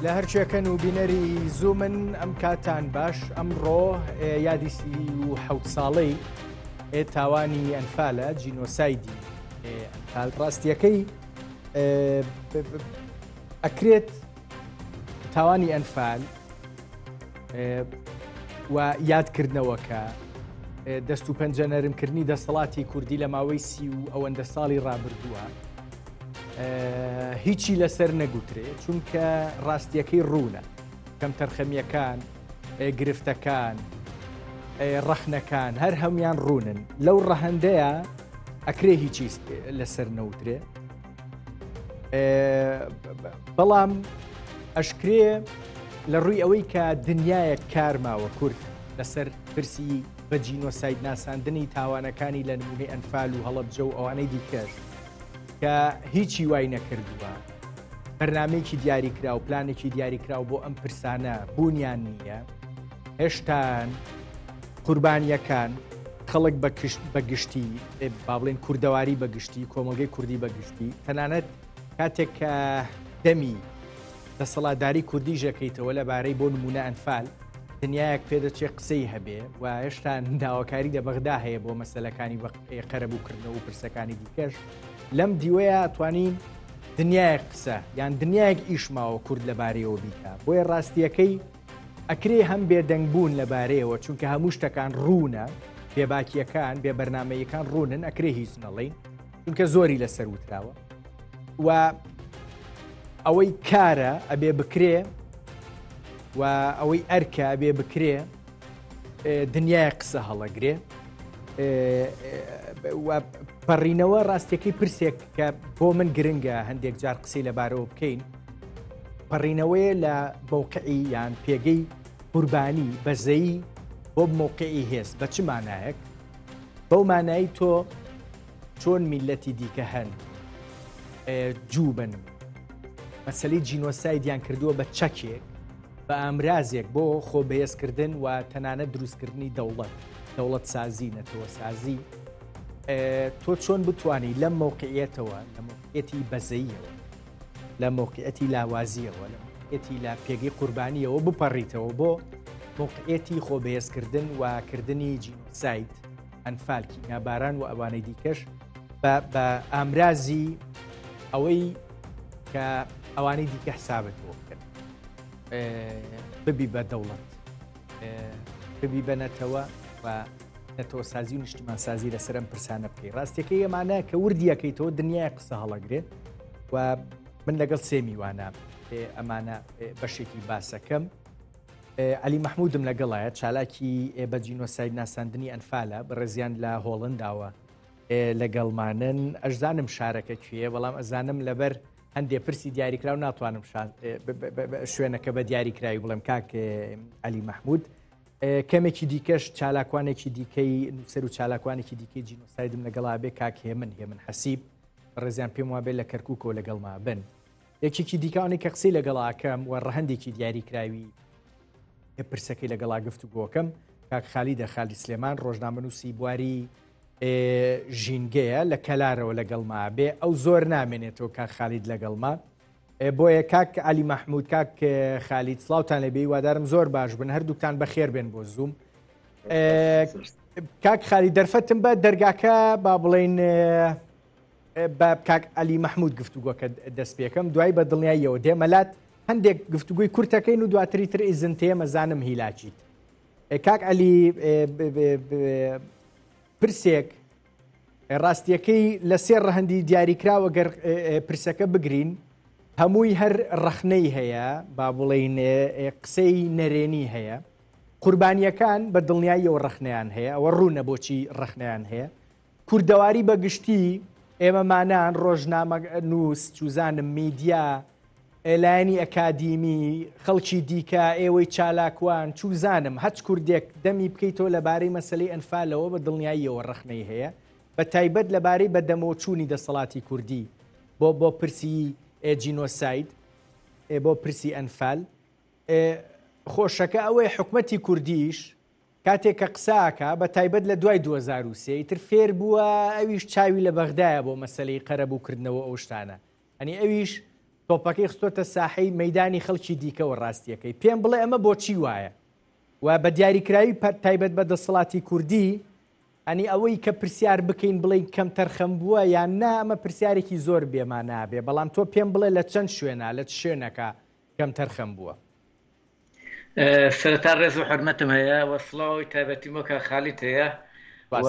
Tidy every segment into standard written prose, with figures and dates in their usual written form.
لە هەرچێکەن و بینەری زوومن ئەم کاتان باش ئەمڕۆ یادی 37 ساڵەی تاوانی ئەنفالە جینۆسایدی ئەنفال ڕاستیەکەی ئەکرێت تاوانی ئەنفال و یادکردنەوەکە دەست و پەنجە نەرمکردنی دەسەڵاتی کوردی لە ماوەی سی و ئەوەندە ساڵی ڕابردووە هیچی لەسەر نەگوترێ چونکە ڕاستیەکەی ڕوونە کەم تەرخەمیەکان گرفتەکان ڕەخنەکان هەر هەموان ڕوونن لەو ڕەهندەیە ئەکرێ هیچی لەسەر نەوترێ بەڵام ئەشکرێ لە ڕووی ئەوەی کە دنیایەک کار ماوە کورد لەسەر پرسی بە جینۆساید ناساندنی تاوانەکانی لە نمونەی ئەنفال و هەڵەبجە و ئەوانەی دیکەش کە هیچی وای نەکردووە بەرنمەیەکی دیاریکرا و پلانێکی دیاریکراو بۆ ئەم پرسانە بوونیان نییە هێشتان قوربانیەکان خەڵک بە گشتی با بڵێن کوردەواری بە گشتی کۆمەڵگەی کوردی بە گشتی تەنانەت کاتێک کە دەمی دەسەڵاتداری کوردی ژەکەیتەوە لەبارەی بۆ نمونە ئەنفال دنیایەک پێدەچێت قسەی هەبێ و هێشتا داواکاری لە بەغدا هەیە بۆ مەسلەکانی قەرەبووکردنەوە و پرسەکانی دیکەش لەم دیوەیە توانین دنیایەک قسە یان دنیایەک ئیش ماوە کورد لەبارەیەوە بیکە بۆیە ڕاستیەکەی ئەکرێ هەم بێدەنگ بوون لەبارەیەوە چونکە هەموو شتەکان ڕوونە بێباکیەکان بێ بەرنمەیەکان ڕوونن ئەکرێ هیچ نەڵین چونکە زۆری لەسەر وتراوە و ئەوەی کارە ئەبێ بکرێ و ئەوەی ئەرکە ئەبێ بکرێ دنیای قسە هەڵەگرێ پەڕینەوە ڕاستیەکەی پرسێک کە بۆ من گرنگە هەندێک جار قسەی لەبارەوە بکەین پەڕینەوەیە لە مەوقعی یان پێگەی قوربانی بەزەیی بۆ مەوقعی هێز بە چ مانایەک بەو مانایی تۆ چۆن میلەتی دیکە هەن جوو بن مەسەلی جینۆسایدیان کردووە بە چەکێک بە ئامرازێک بۆ خۆ بەهێزکردن و تەنانەت دروستکردنی دەوڵەت دەوڵەت سازی نەتەوە سازی تۆ چۆن بتانی لەم مەوقعیەتەوە لە مەوقعیەتی بەزەیەوە لە مەوقعیەتی لاوازیەوە لە مەوقعیەتی لە پێگەی قوربانیەوە بپەڕیتەوە بۆ مەوقعیەتی خۆ بەهێزکردن و کردنی جینۆساید ئەنفال کیمیاباران و ئەوانەی دیکەش بە ئامرازی ئەوەی کە ئەوانەی دیکە حسابت بۆ بکەن ببی بە دەوڵەت ببی بە نەتەوە و نەتەوەسازی و نیشتیمانسازی لەسەر ئەم پرسانە بکەی ڕاستیەکەی ئەمانە کە وردیەکەیتەوە دنیای قسە هەڵەگرێت و من لەگەڵ سێ میوانە ئەمانە بەشێکی باسەکەم علی مححمودم لەگەڵایە چالاکی بە جینۆساید ناساندنی ئەنفالە بەڕێزیان لە هۆڵنداوە لەگەڵمانن ئەشزانم شارەکە کوێ بەڵام ئەزانم لەبەر هەندێ پرسی دیاریکراو ناتوانم شوێنەکە بە دیاریکراوی بڵێم کاک علی مححمود کەمێکی دیکەش چالاکوانێکی دیکەی نووسەر و چالاکوانێکی دیکەی جینۆسایدم لەگەڵا بێ کاک هێمن هێمن حەسیب ڕێزیان پێم وابێ لە کەرکووکەوە لەگەڵما بن یەکێکی دیکەوانی کە قسەی لەگەڵاکەم و ڕەهندێکی دیاریکراوی پرسەکەی لەگەڵا گفتوگۆکەم کاک خالیدە خالی سلێمان ڕۆژنامەنووسی بواری ژینگەیە لە کەلارەوە لەگەڵما بێ ئەو زۆر نامێنێتەوە کاک خالید لەگەڵما بۆیە کاک علی مححمود کاک خالید سلااوان لەبێ وادارم زۆر باش بن هەردووکتان بەخێر بێن بۆ زووم کاک خالی دەرفەتم بە دەرگاکە با بڵین بە کاک علی مححمود گفتوگۆکە دەست پێکەم دوای بە دڵنیاییەوە دێمەلات هەندێک گفتوگوی کورتەکەین و دواتری تر ئیزن تێمەزانم هیلاکیت کاک علی پرسێک ڕاستیەکەی لە سێ ڕەهەندی دیاریکراوە گەر پرسەکە بگرین هەمووی هەر ڕەخنەی هەیە با بڵین قسەی نەرێنی هەیە قوربانیەکان بە دڵنیاییەوە ڕەخنیان هەیە ئەوە ڕوونە بۆچی ڕەخنیان هەیە کوردەواری بە گشتی ئێمەمانان ڕۆژنامە نووس چوزانم میدیا لایەنی ئەکادیمی، خەڵکی دیکە، ئێوەی چالاکوان، چوزانم، هەچ کوردێک دەمی بکەیتەوە لەبارەی مەسەلەی ئەنفالەوە بە دڵنیاییەوە ڕەخنەی هەیە، بە تایبەت لەبارەی بەدەمەوەچوونی دەسەڵاتی کوردی بۆ بۆ پرسی جینۆساید، بۆ پرسی ئەنفال. خۆشەکە ئەوەیە حکومەتی کوردیش کاتێک کە قسە ئەکا بە تایبەت لە دوای 2023 ئیتر فێر بووە ئەویش چاوی لە بەغدایە بۆ مەسەلەی قەرەبووکردنەوە ئەو شتانە. ئەنی ئەویش تۆپەکەی خستۆتە ساحەی مەیدانی خەڵکی دیکەوە ڕاستیەکەی پێم بڵێ ئەمە بۆچی وایە و بە دیاریکراوی تایبەت بە دەسەڵاتی کوردی ئەنی ئەوەی کە پرسیار بکەین بڵێین کەم تەرخەم بووە یان نا ئەمە پرسیارێکی زۆر بێمانا بێ بەڵام تۆ پێم بڵێ لە چەند شوێنا لە چ شوێنەکە کەم تەرخەم بووە؟ سەرەتا ڕێز و حورمەتم هەیە و سڵاوی تایبەتیم بۆ کاک خالید هەیە و سپاس.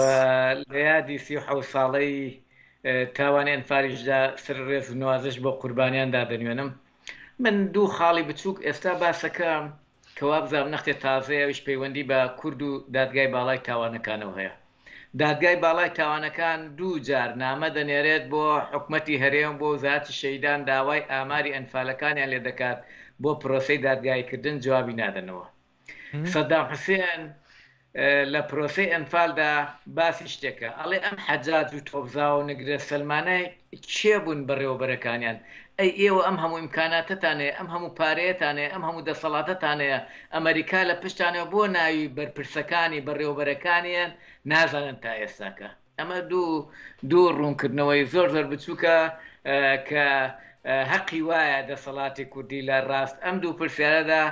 لە یادی 37 ساڵەی تاوانی ئەنفالیشدا سەر ڕێز و نوازش بۆ قوربانیان دادەنوێنم. من دوو خاڵی بچووک ئێستا باسەکە کە وابزانم نەختێ تازەیە ئەویش پەیوەندی بە کورد و دادگای باڵای تاوانەکانەوە هەیە. دادگای باڵای تاوانەکان دوو جار نامە دەنێرێت بۆ حکومەتی هەرێم بۆ وزارەتی شەهیدان داوای ئاماری ئەنفالەکانیان لێ دەکات بۆ پرۆسەی دادگاییکردن جوابی نادەنەوە. سەدام حوسێن لە پرۆسەی ئەنفالدا باسی شتێکە ئەڵێ ئەم حەجاج و تۆپزاوە و نگرە سەلمانە کێ بوون بەڕێوەبەرەکانیان؟ ئەی ئێوە ئەم هەموو ئیمکاناتەتان هەیە، ئەم هەموو پارەیەتان هەیە، ئەم هەموو دەسەڵاتەتان هەیە، ئەمەریکا لە پشتانەوە بۆ ناوی بەرپرسەکانی بەڕێوەبەرەکانیان نازانن تا ئێستاکە؟ ئەمە دوو دوو ڕوونکردنەوەی زۆر زۆر بچووکە کە هەقی وایە دەسەڵاتی کوردی لە ڕاست ئەم دوو پرسیارەدا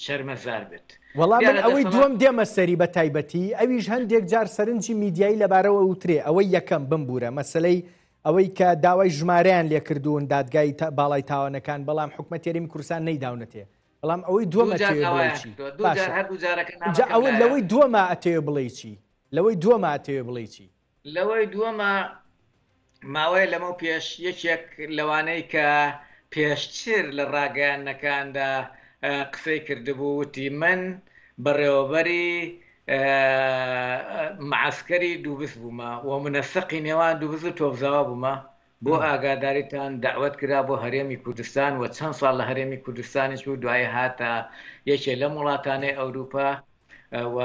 شەرمەزار بێت. وەڵا من دیارە ئەوەی دەسەڵات. دووەم دێمە سەری بە تایبەتی ئەویش هەندێک جار سەرنجی میدیایی لەبارەوە ئەوترێ ئەوەی یەکەم بمبورە مەسەلەی ئەوەی کە داوای ژمارەیان لێکردوون دادگای باڵای تاوانەکان بەڵام حکومەتی هەرێمی کوردستان نەیداونەتێ بەڵام ئەوەی دووەم دوو جار ئەتەوێ بڵێی داوایان چی کردووە دوو جار باشە هەردوو جارەکە جا نامەکەم ئەوە لایە. لەوەی دووەما ئەتەوێ بڵێی چی لەوەی دووەما ئەتەوێ بڵێی چی؟ لەوەی دووەما ماوەیە لەمەو پێش یەکێک لەوانەی کە پێشتر لە ڕاگەیاندنەکاندا قسەی کردبوو وتی من بەڕێوەبەری معەسکەری دووبز بوومە و مونەسەقی نێوان دووبز و تۆپزاوا بوومە، بۆ ئاگاداریتان دەعوەت کرا بۆ هەرێمی کوردستان و چەند ساڵ لە هەرێمی کوردستانیش بوو دوایی هاتە یەکێ لەم وڵاتانەی ئەوروپا و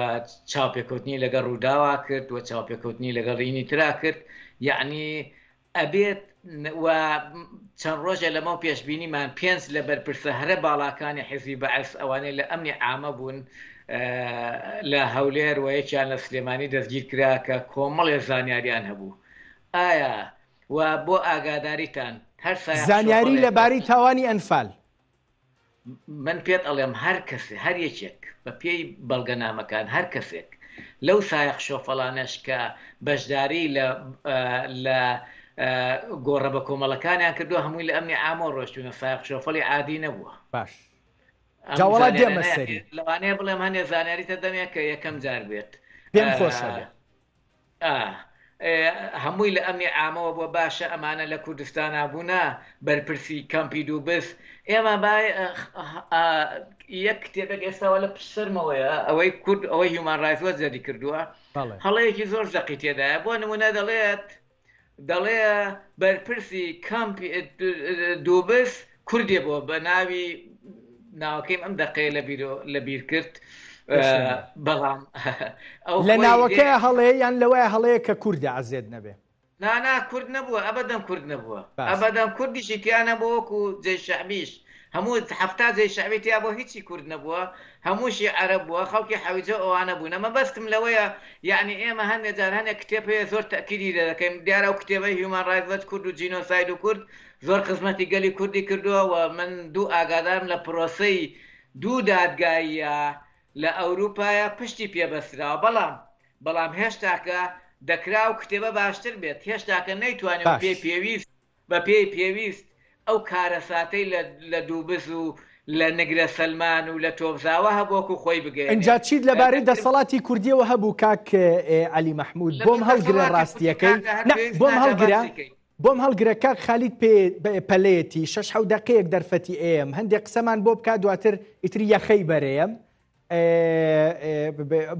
چاوپێکەوتنی لەگەڵ ڕووداوا کرد و چاوپێکەوتنی لەگەڵ ینی ترا کرد یەعنی ئەبێت و چەند ڕۆژێ لەمەو پێش بینیمان پێنج لە بەرپرسە هەرە باڵاکانی حیزبی بەعس ئەوانەی لە ئەمنی عامە بوون لە هەولێر و یەکیان لە سلێمانی دەستگیر کرا کە کۆمەڵێ زانیاریان هەبوو ئایا و بۆ ئاگاداریتان هەر سایەق زانیاری شۆفەڵێک لەبارەی تاوانی ئەنفال. من پێت ئەڵێم هەر کەسێ هەر یەکێک بە پێی بەڵگەنامەکان هەر کەسێک لەو سایەق شۆفەڵانەش کە بەشداری لە لە گۆڕە بە کۆمەڵەکانیان کردووە هەمووی لە ئەمنی عامەوە ڕۆشتوونە سایەق شۆفەڵی عادی نەبووە. باش ئەم جا وەڵا دێمە زانیارانە سەری. لەوانەیە بڵێم هەنێ زانیاریتە دەمێ کە یەکەم جار بێت. پێم خۆشە بێ. ئا هەمووی لە ئەمنی عامەوە بووە باشە ئەمانە لە کوردستانا بوونە بەرپرسی کەمپی دووبز ئێمە با یەک کتێبێک ئێستاوە لە پشت سەرمەوەیە ئەوەی کورد ئەوەی هیومان ڕایتس وۆچ دەری کردووە هەڵەیەکی زۆر زەقی تێدایە بۆ نمونە دەڵێت دەڵێ بەرپرسی کەمپی دووبز کوردێ بووە بە ناوی ناوەکەیم ئەم دەقەیە لە بیر کرد بەڵام ئەو لە ناوەکەی هەڵەیە یان لەوەیە هەڵەیە کە کوردە عەزێت نەبێ؟ نا نا کورد نەبووە ئەبەدەن کورد نەبووە ئەبەدەن کوردیشی تیا نەبووە وەکو جەیش شەعبیش هەموو 70 جەیش شەعبی تیا بووە هیچی کورد نەبووە هەمووشی عەرەب بووە خەڵکی حەویجە و ئەوانە بوونە مەبەستم لەوەیە یەعنی ئێمە هەندێ جار هەنێ کتێب هەیە زۆر تەئکیدی لێ دەکەین دیارە ئەو کتێبەی هیومان ڕایتس وەچ کورد و جینۆساید و کورد زۆر خزمەتی گەلی کوردی کردووە و من دوو ئاگادارم لە پرۆسەی دوو دادگاییە لە ئەوروپایە پشتی پێ بەستراوە بەڵام بەڵام هێشتاکە دەکرا ئەو کتێبە باشتر بێت هێشتاکە نەیتوانیوە باش. پێی پێویست بە پێی پێویست ئەو کارەساتەی لە لە دووبز و لە نگرە سەلمان و لە تۆپزاوە هەبوو وەکوو خۆی بگەیەنێ. ئینجا چیت لەبارەی دەسەڵاتی کوردیەوە هەبوو کاک عەلی مەحموود بۆم لەبەر هەڵگرە دەسەڵاتی کوردی ڕاستیەکەی کاکە هەر نا پێویست بۆم ناکا هەڵگرە باسی کەین. بۆم هەڵگرە کاک خالید پێ پەلەیەتی شەش حەوت دەقەیەک دەرفەتی ئێم هەندێک قسەمان بۆ بکا دواتر ئیتر یەخەی بەرێم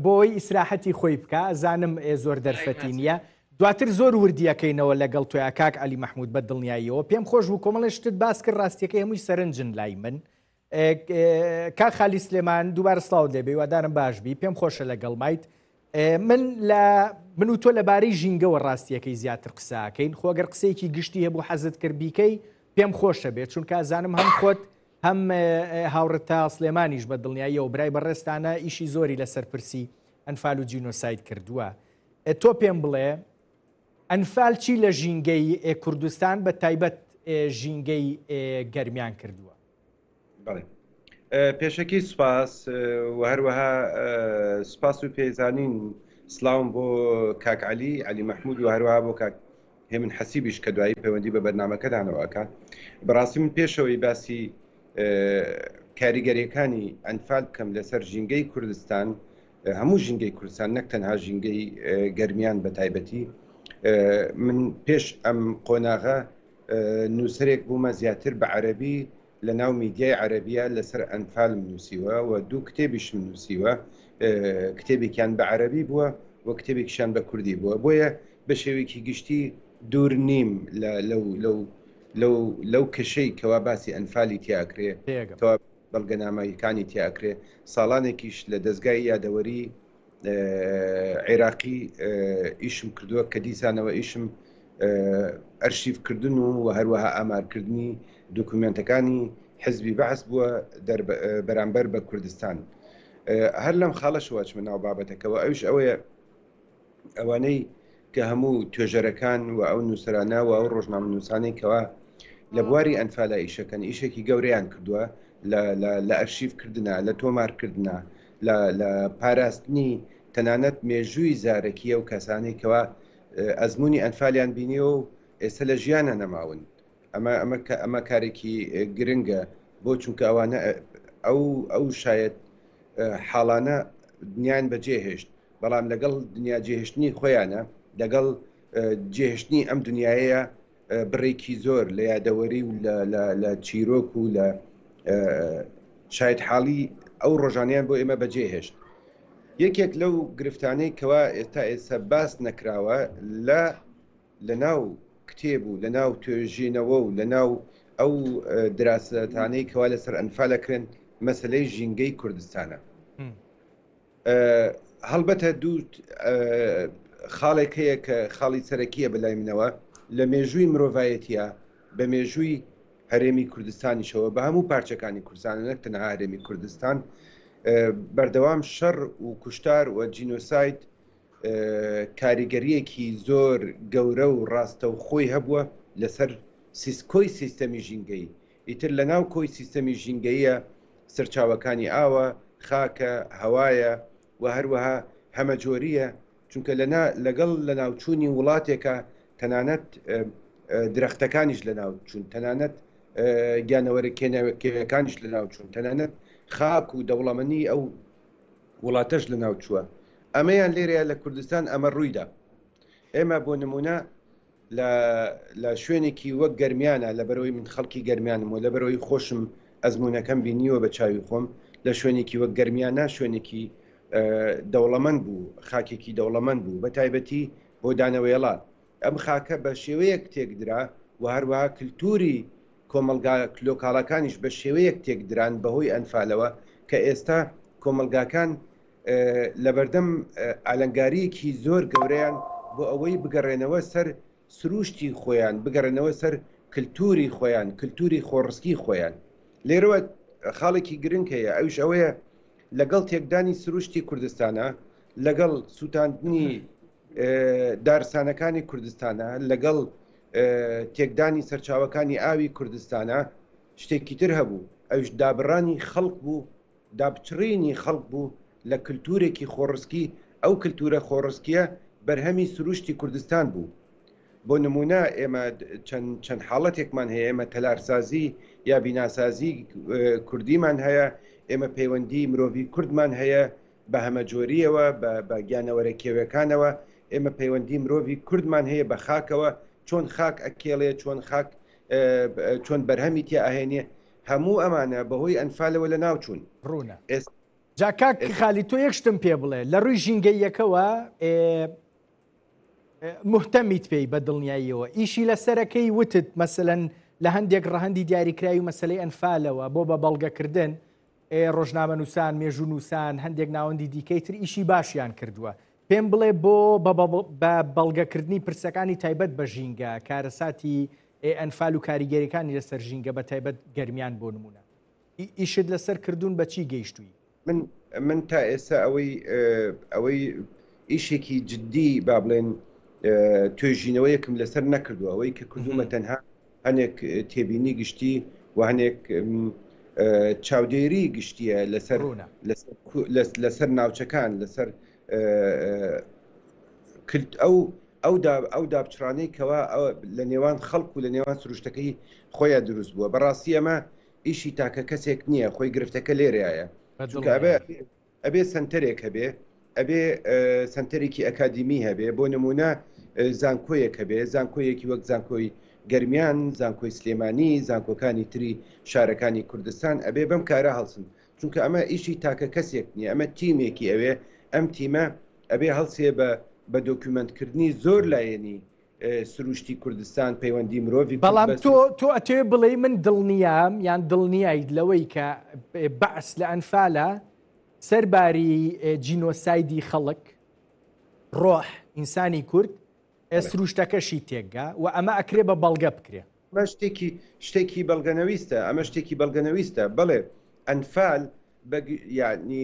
بۆی ئیسراحەتی خۆی بکە زانم زۆر دەرفەتی نییە دواتر زۆر وردیەکەینەوە لەگەڵ تۆیا کاک علی مححمود بە دڵنیاییەوە پێم خۆش بوو کۆمەڵی شتت باس کرد ڕاستیەکەی هەمووی سەرنجن لای من کاک خالی سلێمان دووبارە سڵاوت لێبێ هیوادارم باش بی پێم خۆشە لەگەڵ مایت من لە من و تۆ لەبارەی ژینگەوە ڕاستیەکەی زیاتر قساکەین خۆگەر قسەیەکی گشتی هەبوو حەزت کرد بیکەی پێم خۆشە بێت چونکە زانم هەم خۆت هەم هاوڕێ تا سلێمانیش بە دڵنیاییەوە برای بەڕێزتانە ئیشی زۆری لەسەر پرسی ئەنفال و جینۆساید کردووە. تۆ پێم بڵێ ئەنفال چی لە ژینگەی کوردستان بە تایبەت ژینگەی گەرمیان کردووە؟ بەڵێ پێشەکی سوپاس و هەروەها سوپاس و پێزانین سلااوم بۆ کاک علی علی مححمود و هەروەها بۆ کاک هێمن حەسیبیش کە دوایی پەیوەندی بە بەرنمەکەدانەوە ئەکات بەڕاستی من پێشەوەی باسی کاریگەریەکانی ئەنفال بکەم لەسەر ژینگەی کوردستان هەموو ژینگەی کوردستان نەک تەنها ژینگەی گەرمیان بە تایبەتی من پێش ئەم قۆناغە نووسەرێک بوومە زیاتر بە عەربی لە ناو میدیای عەربیە لەسەر ئەنفالم نووسیوە و دوو کتێبیشم نووسیوە کتێبێکیان بە عەربی بووە و کتێبێکیشان بە کوردی بووە بۆیە بە شێوەیەکی گشتی دوور نیم لە لەو لەو لەو لەو کەشەی کەوا باسی ئەنفالی تیاکرێ کەوا بەڵگەنامەکانی تیا ئەکرێ ساڵانێکیش لە دەزگای یادەوەری عێراقی ئیشم کردووە کە دیسانەوە ئیشم ئەرشیف کردن و و هەروەها ئامارکردنی دوکومنتەکانی حزبی بەعس بووە بەرامبەر بە کوردستان هەر لەم خاڵەشەوە چمە ناو بابەتەکەەوە ئەوش ئەوەیە ئەوانەی کە هەموو توێژەرەکان و ئەو نووسەرانە و ئەو ڕۆژنامەنووسانەی کەوا لە بواری ئەنفالا ئیشەکەن ئیشێکی گەورەیان کردووە لە ئەرشیف کردنا لە تۆمارکردنا لە پاراستنی تەنانەت مێژووی زارەکی ئەو کەسانەی کەوا ئەزمموی ئەنفالیان بینیوە و ئێستا لە ژیانە نەماون ئەمە ئەمە کە ئەمە کارێکی گرنگە بۆ چونکە ئەوانە ئەو ئەو شاید حاڵانە دنیان بەجێهێشت بەڵام لەگەڵ دنیا جێهێشتنی خۆیانە لەگەڵ جێهێشتنی ئەم دنیاەیە بڕێکی زۆر لە یادەوەری و لە چیرۆک و لە شاید حاڵی ئەو ڕۆژانیان بۆ ئێمە بەجێهێشت یەکێک لەو گرفتانەی کەوا ئێستا ئێستا باس نەکراوە لە لە ناو کتێب و لە ناو توێژینەوە و لە ناو ئەو دراسەتانەی کەوا لەسەر ئەنفالەکرێن مەسلەی ژینگەی کوردستانە. هەڵبەتە دوو خاڵێک هەیە کە خاڵی سەرەکیە بەلای منەوە لە مێژووی مرۆڤایەتە بە مێژووی هەرێمی کوردستانیشەوە بە هەموو پارچەکانی کوردستان نەک تەنها هەرێمی کوردستان بەردەوام شەڕ و کوشتار و جینۆساید کاریگەریەکی زۆر گەورە و ڕاستەوخۆی هەبووە لەسەر سیسکۆی سیستەمی ژینگەی ئیتر لەناو کۆی سیستەمی ژینگەییە سەرچاوەکانی ئاوە، خاکە، هەوایە و هەروەها هەمەجۆرییە، چونکە لەنا لەگەڵ لەناوچوونی وڵاتێکا تەنانەت درەختەکانیش لەناوچوون، تەنانەت گیانەوەرە کێویەکانیش لەناوچوون، تەنانەت خاک و دەوڵەمەنی ئەو وڵاتەش لەناوچووە. ئەمەیان لێرەیە لە کوردستان ئەمە ڕوویدا. ئێمە بۆ نموونە لە لە شوێنێکی وەک گەرمیانە لەبەرئەوەی من خەڵکی گەرمیانم و لەبەرئەوەی خۆشم ئەزموونەکەم بینیوە بە چاوی خۆم لە شوێنێکی وەک گەرمیانە شوێنێکی دەوڵەمەند بوو خاکێکی دەوڵەمەند بوو بە تایبەتی بۆ دانەوێڵە ئەم خاکە بە شێوەیەک تێکدرا و هەروەها کللتوری کۆمەلگا لۆکاڵەکانیش بە شێوەیەک تێکدران بەهۆی ئەنفالەوە کە ئێستا کۆمەلگاکان لەبەردەم ئالنگارییەکی زۆر گەورەیان بۆ ئەوەی بگەڕێنەوە سەر سرووشتی خۆیان، بگەڕێنەوە سەر کلتوری خۆیان، کلتوری خۆڕسکی خۆیان. لێرەوە خاڵێکی گرنگ هەیە، ئەویش ئەوەیە لەگەڵ تێکدانی سرووشتی کوردستانە، لەگەڵ سووتاندنی دارستانەکانی کوردستانە، لەگەڵ تێکدانی سەرچاوەکانی ئاوی کوردستانە، شتێکی تر هەبوو، ئەویش دابڕانی خەڵک بوو دابچڕینی خەڵک بوو لە کلتورێکی خۆڕسکی، ئەو کلتورە خۆڕسکیە بەرهەمی سروشتی کوردستان بوو. بۆ نمونە ئێمە چەند چەند حاڵەتێکمان هەیە، ئێمە تەلارسازی یا بیناسازی کوردیمان هەیە، ئێمە پەیوەندی مرۆڤی کوردمان هەیە بە هەمەجۆرییەوە، بە گیانەوەرە کێوێکانەوە، ئێمە پەیوەندی مرۆڤی کوردمان هەیە بە خاکەوە، چۆن خاک ئەکێڵێ، چۆن خاک چۆن بەرهەمی تیا ئەهێنێ، هەموو ئەمانە بەهۆی ئەنفالەوە لەناو چوون. ڕوونە. جا کاک خالید تۆ یەک شتم پێ بڵێ لە ڕووی ژینگەییەکەوە مهتەمیت پێی بە دڵنیاییەوە ئیشی لەسەرەکەی وتت مەسەلەن لە هەندێک ڕەهەندی دیاریکراوی مەسلەی ئەنفالەوە بۆ بە بەڵگەکردن ڕۆژنامەنووسان مێژوونووسان هەندێک ناوەندی دیکەی تر ئیشی باشیان کردووە پێم بڵێ بۆ بە بەڵگەکردنی پرسەکانی تایبەت بە ژینگە کارەساتی ئەنفال و کاریگەریەکانی لەسەر ژینگە بە تایبەت گەرمیان بۆ نمونە ئیشت لەسەر کردوون بە چی گەیشتووی؟ من من تا ئێستا ئەوەی ئەوەی ئیشێکی جدی با بڵێن توێژینەوەیەکم لەسەر نەکردووە ئەوەی کە کردومە تەنها. هەنێک تێبینی گشتی و هەنێک چاودێری گشتیە لەسەر لەسەر ناوچەکان لەسەر ئەو ئەو ئەو دابچڕانەی کەوا لە نێوان خەڵک و لە نێوان سروشتەکەی خۆیان دروست بووە بەڕاستی ئەمە ئیشی تاکە کەسێک نییە خۆی گرفتەکە لێرەیە چونکە ئەبێ ئەبێ سەنتەرێک هەبێ ئەبێ سەنتەرێکی ئەکادیمی هەبێ بۆ نمونە زانکۆیەک هەبێ زانکۆیەکی وەک زانکۆی گەرمیان زانکۆی سلێمانی زانکۆکانی تری شارەکانی کوردستان ئەبێ بەم کارە هەڵسن چونکە ئەمە ئیشی تاکە کەسێک نییە ئەمە تیمێکی ئەوێ ئەم تیمە ئەبێ هەڵسێ بە بە دۆکیومنتکردنی زۆر لایەنی سروشتی کوردستان پەیوەندی مرۆڤی بەڵام تۆ تۆ ئەتەوێ بڵێ من دڵنیام یان دڵنیایت لەوەی کە بەعس لە ئەنفالە سەرباری جینۆسایدی خەڵک ڕۆح ئینسانی کورد سروشتەکەشی تێکگا و ئەمە ئەکرێ بە بەڵگە بکرێ. ئەمە شتێکی شتێکی بەڵگەنەویستە ئەمە شتێکی بەڵگەنەویستە بەڵێ ئەنفال یعنی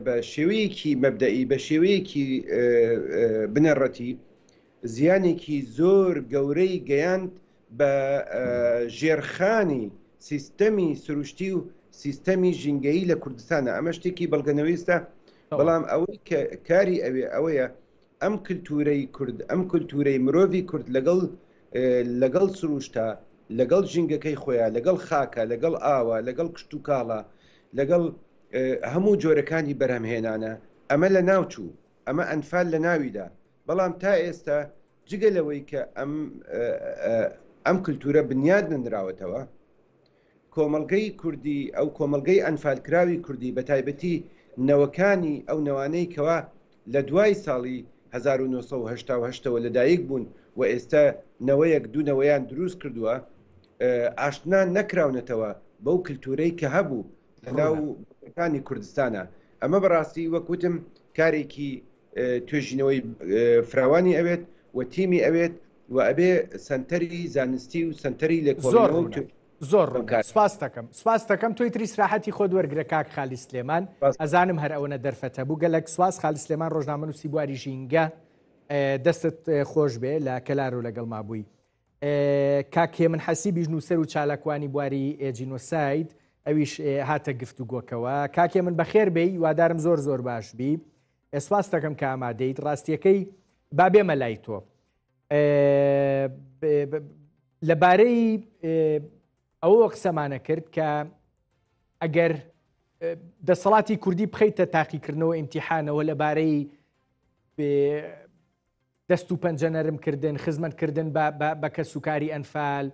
بە شێوەیەکی مەبدەئی بە شێوەیەکی بنەڕەتی زیانێکی زۆر گەورەی گەیاند بە ژێرخانی سیستەمی سروشتی و سیستەمی ژینگەیی لە کوردستانە ئەمە شتێکی بەڵگەنەویستە بەڵام ئەوەی کە کاری ئەوێ ئەوەیە ئەم کلتورەی کورد ئەم کلتورەی مرۆڤی کورد لەگەڵ لەگەڵ سروشتە لەگەڵ ژینگەکەی خۆیان لەگەڵ خاکە لەگەڵ ئاوە لەگەڵ کشتتوکاڵە لەگەڵ هەموو جۆرەکانی بەرهەمهێنانە ئەمە لە ناوچوو ئەمە ئەنفال لە ناویدا بەڵام تا ئێستا جگە لەوەی کە ئەم ئەم کللتورە بنیاد نەنراوەتەوە کۆمەڵگەی کوردی ئەو کۆمەڵگەی ئەنفالکراوی کوردی بە تایبەتی نەوەکانی ئەو نەوانەی کەوا لە دوای ساڵی 1970 ەوە لەدایک بوون و ئێستا نەوەیەک دوو نەوەیان دروست کردووە ئاشنا نەکراونەتەوە بەو کللتورەی کە هەبوو لەناو ەکانی کوردستانە ئەمە بەڕاستی وەک وتم کارێکی توێژینەوەی فراوانی ئەوێت و تیمی ئەوێت و ئەبێ سەنتەری زانستی و سەنتەری لێکۆڵینەوە و زۆر سپاس دەکەم سپاس دەکەم تۆی تری سراحەتی خۆت وەرگرە کاک خالی سلێمان ئەزانم هەر ئەوەنە دەرفەتە بوو گەلک سواس خالی سلێمان ڕۆژنامەنووسی بواری ژینگە دەستت خۆش بێ لە کەلار و لەگەڵ مابووی کاک هێمن حەسیبیش نووسەر و چالاکوانی بواری جینۆساید ئەویش هاتە گفتوگۆکەوە کاک هێمن بەخێر بێی هیوادارم زۆر زۆر باش بی سپاس دەکەم کە ئامادەیت ڕاستیەکەی با بێمە لای تۆ لەبارەی ئەوە قسەمانە کرد کە ئەگەر دەسەڵاتی کوردی بخەیتە تاقیکردنەوە ئیمتیحانەوە لەبارەی دەست و پەنجە نەرم کردن، خزمەت کردن بە کەسوکاری ئەنفال،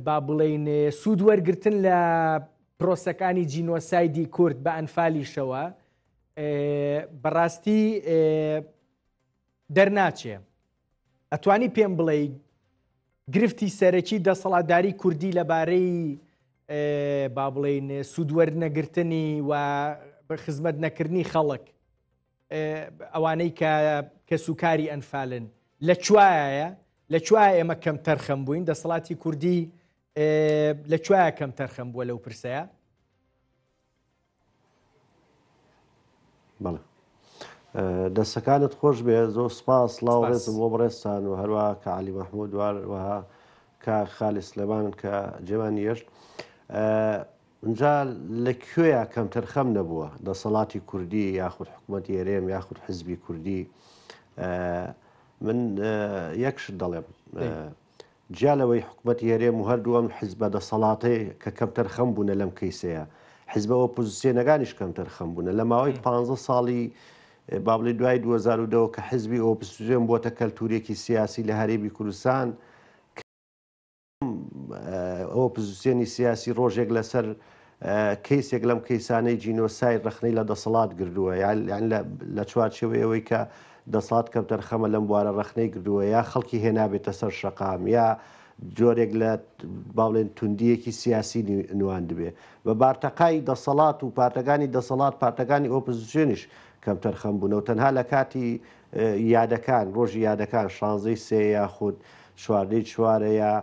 با بڵێین سوود وەرگرتن لە پرۆسەکانی جینۆسایدی کورد بە ئەنفالیشەوە بەڕاستی دەرناچێ. ئەتوانی پێم بڵێ گرفتی سەرەکی دەسەڵاتداری کوردی لەبارەی با بڵێین سوودوەرنەگرتنی و خزمەت نەکردنی خەڵک ئەوانەی کە کەسوکاری ئەنفالن لە کوایە لە کوایە ئێمە کەم تەرخەم بووین دەسەڵاتی کوردی لە کوایە کەم تەرخەم بووە لەو پرسەیە؟ بەڵێ دەستەکانت خۆش بێ زۆر سپاس سڵاو ڕێزم بۆ بەڕێزتان و هەروە کە علی مححمود وهە کە خالی سلێمان کە جێمان یەشت ئینجا لە کوێیا کەمتەرخەم نەبووە دەسەڵاتی کوردی یاخود حکومەتی هەرێم یاخود حزبی کوردی من یەک شت دەڵێم جیا لەوەی حکومەتی هەرێم و هەردوو ئەم حزبە دەسەڵاتەی کە کەمتەرخەم بوونە لەم کەیسەیە حزبە ئۆپۆزیسیۆنەکانیش کەمتەرخەم بوونە لە ماوەی 15 ساڵی با بڵێ دوای 2010 کە حزبی ئۆپۆزیسیۆن بووەتە کەلتورێکی سیاسی لە هەرێمی کوردستان ئۆپزسیۆنی سیاسی ڕۆژێک لەسەر کەیسێک لەم کەیسانەی جینۆساید ڕەخنەی لە دەسەڵات گردووە یان لە چوارچێوەی ئەوەی کە دەسەڵات کەمتەرخەمە لەم بوارە ڕەخنەی گردووە یا خەڵکی هێنابێتە سەر شەقام یا جۆرێک لە با بڵێن توندیەکی سیاسی نواندبێ بە بارتەقای دەسەڵات و پارتەکانی دەسەڵات پارتەکانی ئۆپزسیۆنیش کەمتەرخەم بوونە و تەنها لە کاتی یادەکان ڕۆژی یادەکان شانزەی سێ یاخود چواردەی چوارە یا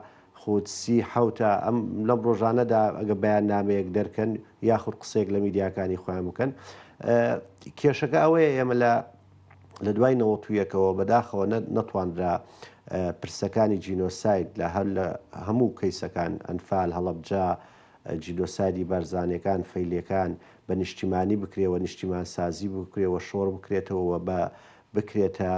خود سی حەوتە ئەم لەم ڕۆژانەدا ئەگە بەیاننامەیەک دەرکەن یاخود قسەیەک لە میدیاکانی خۆیان بکەن کێشەکە ئەوەیە ئێمە لە لە دوای نەوەتویەکەوە بەداخەوە نەتواندرا. پرسەکانی جینۆساید لە هەر لە هەموو کەیسەکان، ئەنفال، هەڵەبجە، جینۆسایدی بارزانیەکان، فەیلیەکان، بە نیشتیمانی بکرێ و نیشتیمانسازی بکرێ و شۆڕ بکرێتەوە و بە بکرێتە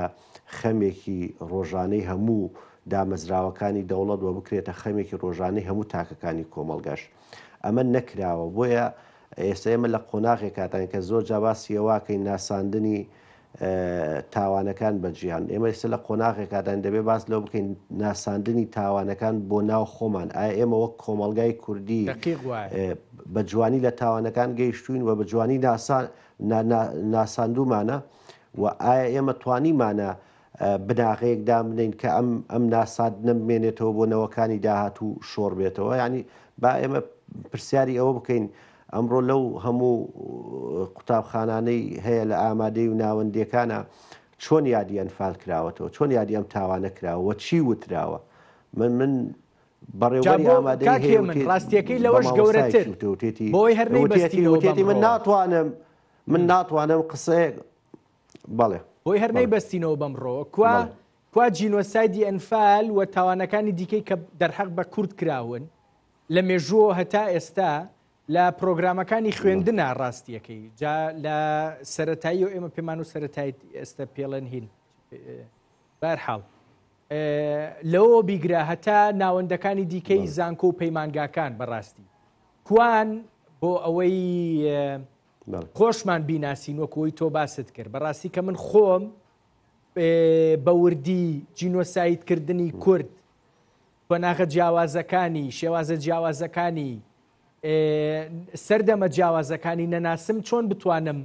خەمێکی ڕۆژانەی هەموو دامەزراوەکانی دەوڵەت و بکرێتە خەمێکی ڕۆژانەی هەموو تاکەکانی کۆمەڵگەش. ئەمە نەکراوە. بۆیە ئێستا ئێمە لە قۆناغێکاتاین کە زۆر جا باسی ئەوەکەین ناساندنی تاوانەکان بە جیهان. ئێمە ئێستا لە قۆناغێکاداین دەبێ باس لەوە بکەین ناساندنی تاوانەکان بۆ ناو خۆمان. ئایا ئێمە وەک کۆمەڵگای کوردی دەقیق وایە. بە جوانی لە تاوانەکان گەیشتووین و بە جوانی ناساندوومانە و ئایا ئێمە توانیمانە بناغەیەک دابنێین کە ئەم ئەم ناساندنە بمێنێتەوە بۆ نەوەکانی داهاتوو شۆڕ بێتەوە؟ یانی با ئێمە پرسیاری ئەوە بکەین ئەمڕۆ لەو هەموو قوتابخانانەی هەیە لە ئامادەی و ناوەندیەکانا چۆن یادی ئەنفال کراوەتەوە چۆن یادی ئەم تاوانە کراوە و چی وتراوە من من جا بەڕێوبەری بۆ ئامادەی کاک هەیە هێمن وتێ ڕاستیەکەی بە لەوەش مامۆستایەکی گەورەتر وتە وتێتی بۆی هەر وتێتی نەیبەستینەوە وتێتی من بەمڕۆوە. ناتوانم من ناتوانم قسەیەک بەڵێ بۆی هەر بەڵێ نەیبەستینەوە بەمڕۆوە کوا بەڵێ کوا جینۆسایدی ئەنفال و تاوانەکانی دیکەی کە دەرحەق بە کورد کراون لە مێژووەوە هەتا ئێستا لە پرۆگرامەکانی خوێندنا ڕاستیەکەی جا لە سەتایی و ئێمە پێمان و سەتای ئێستا پێڵێن هین بارحاڵ لەوە بیگرە هەتا ناوەندەکانی دیکەی زانکۆ و پەیمانگاکان بەڕاستی کوان بۆ ئەوەی خۆشمان بیناسین وەکەوەی تۆ باست کرد بەڕاستی کە من خۆم بە وردی جینۆسایدکردنی کورد قۆناغە جیاوازەکانی، شێوازە جیاوازەکانی، سەردەمە جیاوازەکانی نەناسم چۆن بتوانم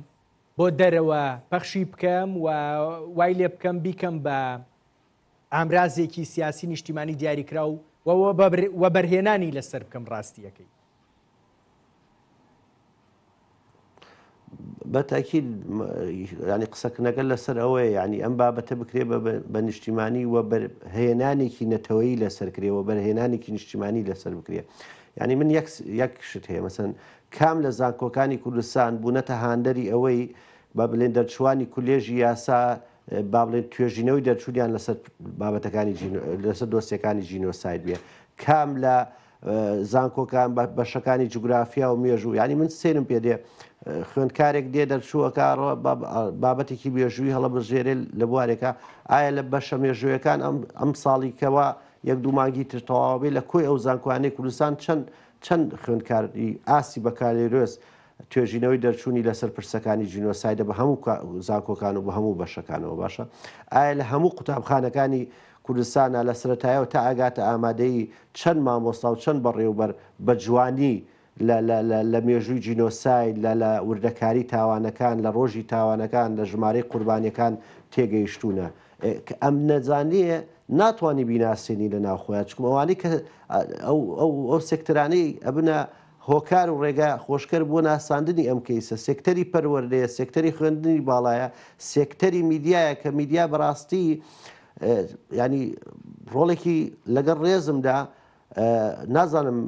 بۆ دەرەوە پەخشی بکەم و وای لێ بکەم بیکەم بە ئامرازێکی سیاسی نیشتیمانی دیاریکراو و وەبەرهێنانی لەسەر بکەم ڕاستیەکەی. بە تاکید ینی قسەکردنەکە لەسەر ئەوەیە ینی ئەم بابەتە بکرێ بە نیشتیمانی و بەرهێنانێکی نەتەوەیی لەسەر کرێ و بەرهێنانێکی نیشتیمانی لەسەر بکرێ ینی من یەک یەک شت هەیە مەسەن کام لە زانکۆکانی کوردستان بوونەتە هاندەری ئەوەی با بڵێن دەرچوانی کولێژی یاسا با بڵێن توێژینەوەی دەرچوونیان لەسەر بابەتەکانی لەسەر دۆسیەکانی جینۆساید بێ کام لە زانکۆکان بەشەکانی جوگرافیا و مێژوو یانی من سەیرم پێ دێ خوێندکارێک دێ دەرچووەکە بابەتێکی مێژووی هەڵەبژێرێ لە بوارێکە ئایا لە بەشە مێژوویەکان ئەم ئەم ساڵی کەوا یەک دوو مانگی تر تەواوە بێ لە کۆی ئەو زانکۆیانەی کوردستان چەند چەند خوێندکاری ئاستی بەکالێرۆس توێژینەوەی دەرچوونی لەسەر پرسەکانی جینۆسایدە بە هەموو زانکۆکان و بە هەموو بەشەکانەوە باشە ئایا لە هەموو قوتابخانەکانی کوردستانا لە سەرەتایەوە تا ئەگاتە ئامادەیی چەند مامۆستا و چەند بەڕێوبەر بە جوانی لە لە لە لە مێژووی جینۆساید لە لە وردەکاری تاوانەکان لە ڕۆژی تاوانەکان لە ژمارەی قوربانیەکان تێگەیشتوونە کە ئەم نەزانیە ناتوانی بیناسێنی لە ناو خۆیان چکم ئەوانەی کە ئەو ئەو ئەو سێکتەرانەی ئەبنە هۆکار و ڕێگا خۆشکەر بۆ ناساندنی ئەم کەیسە سێکتەری پەروەردەیە، سێکتەری خوێندنی باڵایە، سێکتەری میدیایە کە میدیا بەڕاستی ینی ڕۆڵێکی لەگەڵ ڕێزمدا نازانم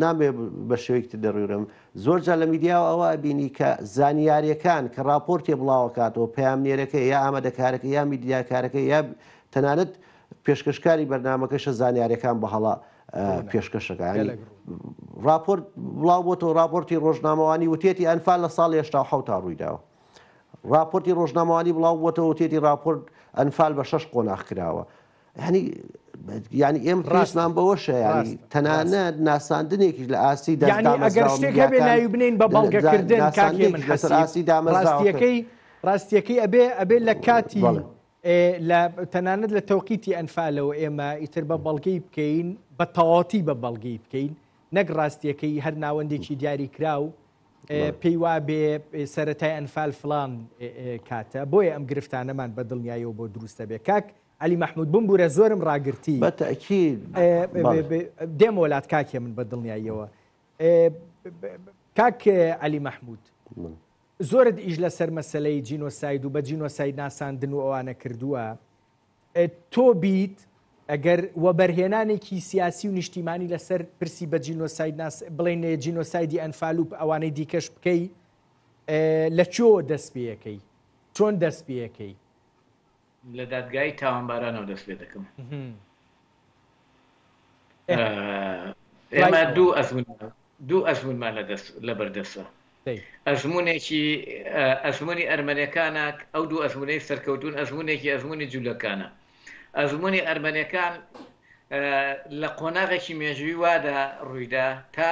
نامێ بە شێوەیەکی تر دەڕیورم زۆر جار لە میدیاوە ئەوە بینی کە زانیاریەکان کە راپۆرتێ بڵاوەکاتەوە پەیامنێرەکە یا ئامادەکارەکە یا میدیاکارەکە یا تەنانەت پێشکەشکاری بەرنامەکەشە زانیاریەکان بە هەڵە پێشکەشەکە ینی راپۆرت بڵاو بۆتەوە راپۆرتی ڕۆژنامەوانی وتێتی ئەنفال لە ساڵی 87 تا ڕوویداوە راپۆرتی ڕۆژنامەوانی بڵاو بۆتەوە وتێتی راپۆرت ئەنفال بە شەش قۆناغ کراوە ینی ینی ئێم ڕاستمان بەوەشە ینی تەنانەت ناساندنێکیش لە ئاستی یعنی ئەگەر شتێک هەبێ ناوی بنین بە بەڵگەکردن کاکێ من حەسی دامەزراوەکەی ڕاستیەکەی ئەبێ ئەبێ لە کاتی لە تەنانەت لە تەوقیتی ئەنفالەوە ئێمە ئیتر بە بەڵگەی بکەین بە تەواوەتی بە بەڵگەی بکەین نەک ڕاستیەکەی هەر ناوەندێکی دیاری کراو پێی وا بێ سەتای ئەنفال فلان کاتە بۆیە ئەم گرفتانەمان بە دڵنیایەوە بۆ دروستە بێ کاک علی مححمود بمبوورە زۆرم ڕاگرتی بەتەکید دێم وەلات کاکێ من بە دڵنیاییەوە کاک علی مححمود زۆرت ئیش لەسەر مەسەلەی جینۆساید و بە جینۆساید ناساندن و ئەوانە کردووە، تۆ بیت ئەگەر وەبەرهێنانێکی سیاسی و نیشتیمانی لەسەر پرسی بە جینۆساید ناس بڵێن جینۆسایدی ئەنفال و ئەوانەی دیکەش بکەی لە کوێوە دەست پێەکەی چۆن دەست پێەکەی؟ لە دادگایی تاوانبارانەوە دەست پێ دەکەم. ئێمە دوو ئەزمون دوو ئەزمونمان لە دەست لەبەر دەستە. ئەزمونێکی ئەزمونی ئەرمەنەکانە ئەو دوو ئەزمونەی سەرکەوتون ئەزمونێکی ئەزمونی جولەکانە. ئەزمونی ئەرمەنەکان لە قۆناغێکی مێژووی وادا ڕوویدا تا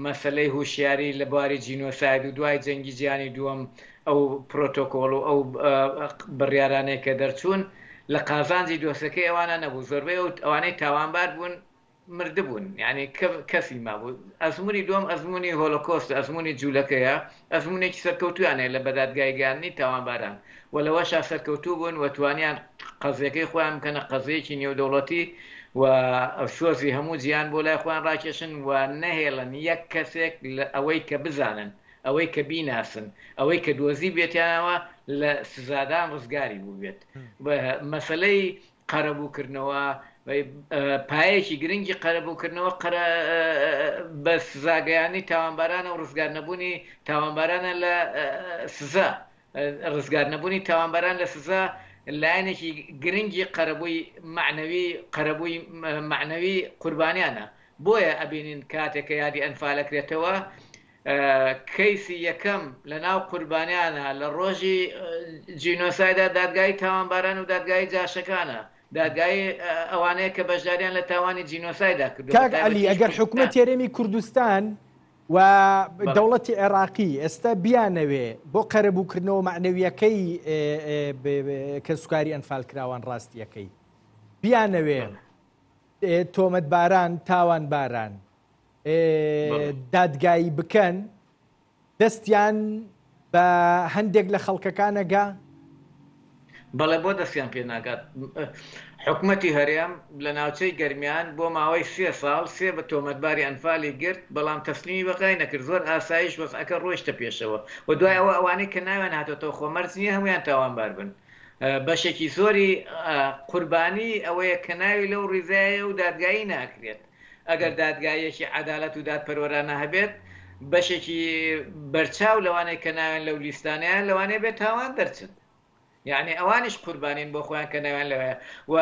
مەسەلەی هوشیاری لە بواری جینۆساید و دوای جەنگی جیهانی دووەم ئەو پرۆتۆکۆڵ و ئەو بڕیارانەی کە دەرچوون لە قازانجی دۆسەکەی ئەوانە نەبوو زۆربەی ئەو ئەوانەی تاوانبار بوون مردبوون یعنی کەسی مابوو ئەزمموی دووەم ئەزمموی هۆلۆکۆست ئەزمموی جوولەکەیە ئەزمونێکی سەرکەوتویان هەیە لە بەدادگایگەیاندنی تاوانباران و لەوەشا سەرکەوتوو بوون و توانیان قەزیەکەی خۆیان بکەنە قەزیەکی نێودەوڵەتی و سۆزی هەموو جیهان بۆ لای خۆیان ڕاکێشن و نەهێڵن یەک کەسێک لە ئەوەی کە بزانن ئەوەی کە بیناسن ئەوەی کە دۆزی بێتیانەوە لە سزادان ڕزگاری بووبێت مەسەلەی قەرەبووکردنەوە پایەکی گرنگی قەرەبووکردنەوە قەرە بە سزاگەیانی تاوانبارانە و ڕزگار نەبوونی تاوانبارانە لە سزا ڕزگار نەبوونی تاوانباران لە سزا لایەنێکی گرنگی قەرەبووی مەعنەوی قەرەبووی مەعنەوی قوربانیانە بۆیە ئەبینین کاتێک کە یادی ئەنفال ئەکرێتەوە کەیسی یەکەم لە ناو قوربانیانە لە ڕۆژی جینۆسایدا دادگایی تاوانباران و دادگایی جاشەکانە، دادگایی ئەوانەیە کە بەشداریان لە تاوانی جینۆسایدا کردووە، کاک عەلی بەتایبەتیش ئەگەر حکومەتی کوردەکان. هەرێمی کوردستان و بەڵێ. دەوڵەتی عێراقی ئێستا بیانەوێ بۆ قەرەبووکردنەوە مەعنەوییەکەی کەسوکاری ئەنفالکراوان ڕاستییەکەی بیانەوێ بەڵێ. تۆمەتباران تاوانباران دادگایی بکەن دەستیان بە هەندێک لە خەڵکەکان ئەگا؟ بەڵێ بۆ دەستیان پێ ناگات؟ حکومەتی هەرێم لە ناوچەی گەرمیان بۆ ماوەی سێ ساڵ سێ بە تۆمەتباری ئەنفالی گرت بەڵام تەسلیمی بەغای نەکرد زۆر ئاسایش وەزعەکە ڕۆیشتە پێشەوە و دوای ئەوە ئەوانەی کە ناویان هاتۆتەوە خۆ مەرج نییە هەموویان تاوانبار بن بەشێکی زۆری قوربانی ئەوەیە کە ناوی لەو ڕیزایە و دادگایی ناکرێت ئەگەر دادگاییەکی عەدالەت و دادپەروەرانە هەبێت، بەشێکی بەرچاو لەوانەی کە ناویان لەو لیستانەیە لەوانەیە بێ تاوان دەرچن. یەعنی ئەوانیش قوربانین بۆ خۆیان کە ناویان لەوەیە. و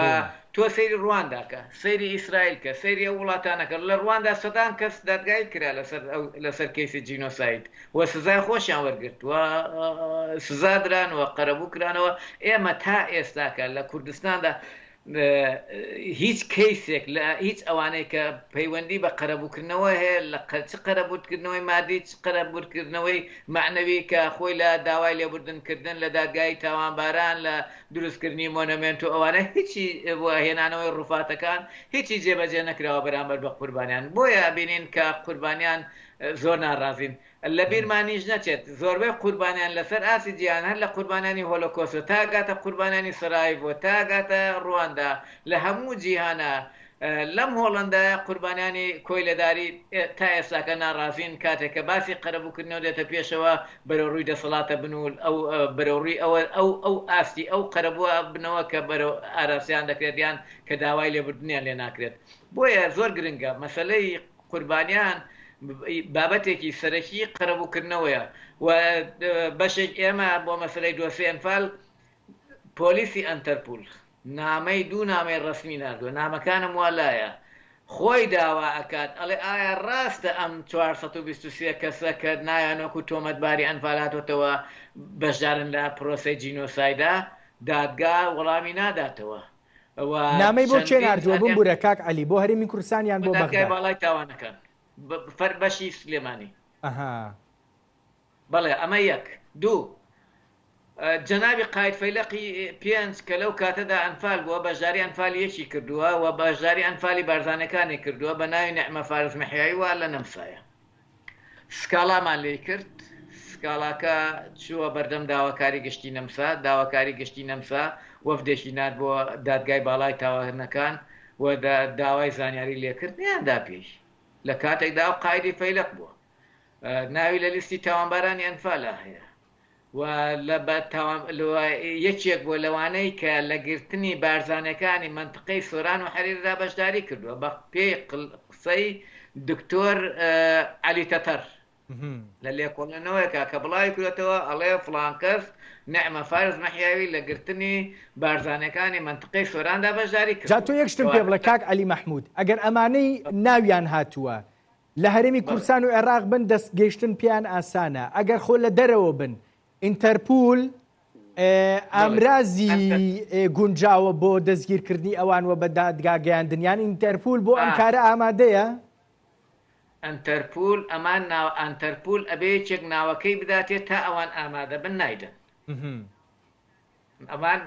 تۆ سەیری ڕواندا کە، سەیری ئیسرائیل کە، سەیری ئەو وڵاتانە کە. لە ڕواندا سەدان کەس دادگایی کرا لەسەر ئەو لەسەر کەیسی جینۆساید و سزای خۆشیان وەرگرت و سزا دران و قەرەبوو کرانەوە. ئێمە تا ئێستاکە لە کوردستاندا هیچ کەیسێک لە هیچ ئەوانەی کە پەیوەندی بە قەرەبووکردنەوە هەیە لە چ قەرەبووکردنەوەی مادی چ قەرەبووکردنەوەی مەعنەوی کە خۆی لە داوای لێبوردن کردن لە دادگایی تاوانباران لە دروستکردنی مۆنەمێنت و ئەوانە هیچی هێنانەوەی ڕوفاتەکان هیچی جێبەجێ نەکراوە بەرامبەر بە قوربانیان بۆیە ئەبینین کە قوربانیان زۆر ناڕازین لە بیرمانیش نەچێت زۆربەی قوربانیان لەسەر ئاستی جیهان هەر لە قوربانیانی هۆلۆکۆستەوە تا گاتە قوربانیانی سەرایڤۆ تا گاتە ڕواندا لە هەموو جیهانا لەم هۆڵەندایە قوربانیانی کۆیلەداری تا ئێستاکە ناڕازین کاتێک کە باسی قەرەبووکردنەوە دێتە پێشەوە بەرەو ڕووی دەسەڵاتە بن و ئەو بەرەو ڕووی ئەوە ئەو ئەو ئاستی ئەو قەرەبووە بنەوە کە بەرەو ئاراستەیان دەکرێت یان کە داوای لێبوردنیان لێ ناکرێت بۆیە زۆر گرنگە مەسەلەی قوربانیان بابەتێکی سەرەکی قەرەبووکردنەوەیە و بەشێک ئێمە بۆ مەسەلەی دۆسیەی ئەنفال پۆلیسی ئەنتەرپول نامەی دوو نامەی ڕەسمی ناردووە نامەکانم وا لایە خۆی داوا ئەکات ئەڵێ ئایا ڕاستە ئەم 423 کەسە کە ناویان وەکو تۆمەتباری ئەنفال هاتۆتەوە بەشدارن لە پرۆسەی جینۆسایدا دادگا وەڵامی ناداتەوە و نامەی بۆ کێ چەندین ناردووە ئەنێ بمبورە کاک عەلی بۆ هەرێمی کوردستان یان بۆ بۆ دادگای بەغدا؟ باڵای تاوانەکان فەر بەشی سلێمانی. ئەها. بەڵێ ئەمە یەک. دوو، جەنابی قاید فەیلەقی پێنج کە لەو کاتەدا ئەنفال بووە بەشداری ئەنفالی یەکی کردووە و بەشداری ئەنفالی بارزانەکانی کردووە بە ناوی نەعمە فارس مەحیایی وا لە نەمسایە. سکاڵامان لێی کرد، سکاڵاکە چووە بەردەم داواکاری گشتی نەمسا، داواکاری گشتی نەمسا وەفدێکی نارد بۆ دادگای باڵای تاوانەکان و داوای زانیاری لێکرد، نەیاندا پێی، لە کاتێکدا ئەو قائیدی فەیلەق بووە، ناوی لە لیستی تاوانبارانی ئەنفالا هەیە. و لە بە تاوان یەکێک بووە لەوانەی کە لە گرتنی بارزانیەکانی مەنتقەی سۆران و حەریردا بەشداری کردووە بە پێی قسەی دکتۆر عەلی تەتەر. لە لێکۆڵێنەوەیەکا کە بڵاوی کردۆتەوە ئەڵێ فڵان کەس نعمە فارس مەحیاوی لە گرتنی بارزانیەکانی مەنتقەی سۆراندا بەشداری جا تۆ کردووە. یەک شتم پێ کەواتە بڵێ کاک عەلی مەحمود ئەگەر ئەمانەی ناویان هاتووە لە هەرێمی بەڵێ. کوردستان و عێراق بن دەست گەیشتن پێیان ئاسانە ئەگەر خۆ لە دەرەوە بن ئینتەرپول بەڵێ ئامرازی ئەنتەر گونجاوە بۆ دەستگیرکردنی ئەوان و بە دادگا گەیاندنیان ئینتەرپول بۆ ئەم ئا کارە ئامادەیە؟ ئەنتەرپول ئەمان ناو ئەنتەرپول ئەبێ یەکێک ناوەکەی بداتێ تا ئەوان ئامادە بن نایدەن. ئەمان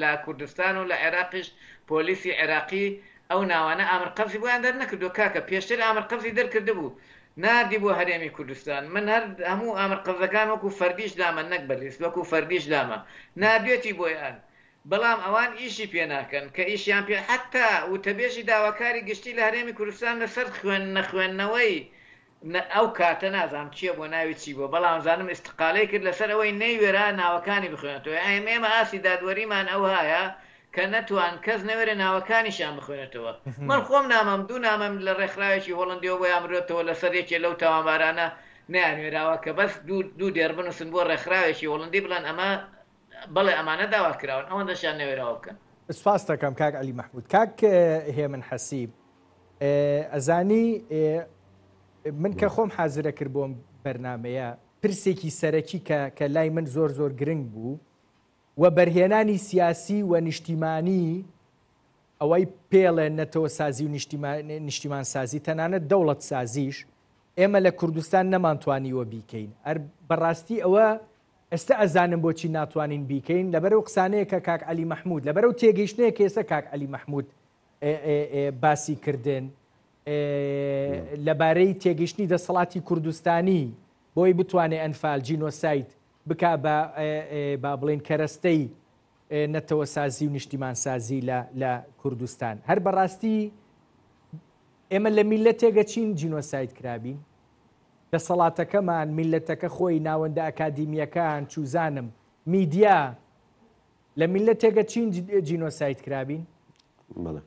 لە کوردستان و لە عێراقیش پۆلیسی عێراقی ئەو ناوانە ئامر قەبزی بۆیان دەرنەکردووە کاکە پێشتر ئامر قەبزی دەرکردبوو ناردی بۆ هەرێمی کوردستان من هەر هەموو ئامر قەبزەکان وەکو فەردیش لامە نەک بە لیست وەکو فەردیش لامە ناردوێتی بۆیان بەڵام ئەوان ئیشی پێ ناکەن کە ئیشیان پێ حەتا وتەبێژی داواکاری گشتی لە هەرێمی کوردستان لەسەر خوێن نەخوێندنەوەی نە ئەو کاتە نازانم کێ بووە ناوی چی بووە بەڵام زانم ئیستقالەی کرد لەسەر ئەوەی نەیوێرا ناوەکانی بخوێنێتەوە یانی ئێمە ئاستی دادوەریمان ئەوهایە کە نەتوان کەس نەوێرێ ناوەکانیشیان بخوێنێتەوە من خۆم نامەم دوو نامەم لە ڕێکخراوێکی هۆڵەندیەوە بۆیان بردۆتەوە لەسەر یەکێ لەو تاوانبارانە نەیانوێراوە کە بەس دوو دوو دێڕ بنووسن بۆ ڕێکخراوێکی هۆڵەندی بڵێن ئەمە بەڵێ ئەمانە داوا کراون ئەوەندەشیان نەوێراوە بکەن. سپاست دەکەم کاک عەلی مەحمود. کاک هێمن حەسیب ئەزانی من کە خۆم حازرە کرد بۆم بەرنمەیە پرسێکی سەرەکی کە کە لای من زۆر زۆر گرنگ بوو و بەرهێنانی سیاسی و نیشتیمانی ئەوەی پێڵێن نەتەوە سازی و نیشتیمان سازی تەنانەت دەوڵەت سازیش ئێمە لە کوردستان نەمانتوانیوە بیکەین ئەر بەڕاستی ئەوە ئێستا ئەزانم بۆچی ناتوانین بیکەین لەبەر ئەو قسانەیە کە کاک عەلی مەحمود لەبەر ئەو تێگەیشتنەیە کە ئێستا کاک عەلی مەحمود باسی کردن لەبارەی تێگەیشتنی دەسەڵاتی کوردستانی بۆی بتوانێ ئەنفال جینۆساید بکا بە با بڵێن کەرەستەی نەتەوەسازی و نیشتیمانسازی لە لە کوردستان هەر بەڕاستی ئێمە لە میلەتێگە چین جینۆساید کرابین دەسەڵاتەکەمان، میللەتەکە خۆی، ناوەندە ئەکادیمییەکان، چوزانم، میدیا، لە میللەتێکە چین جینۆساید کرابین؟ بەڵێ.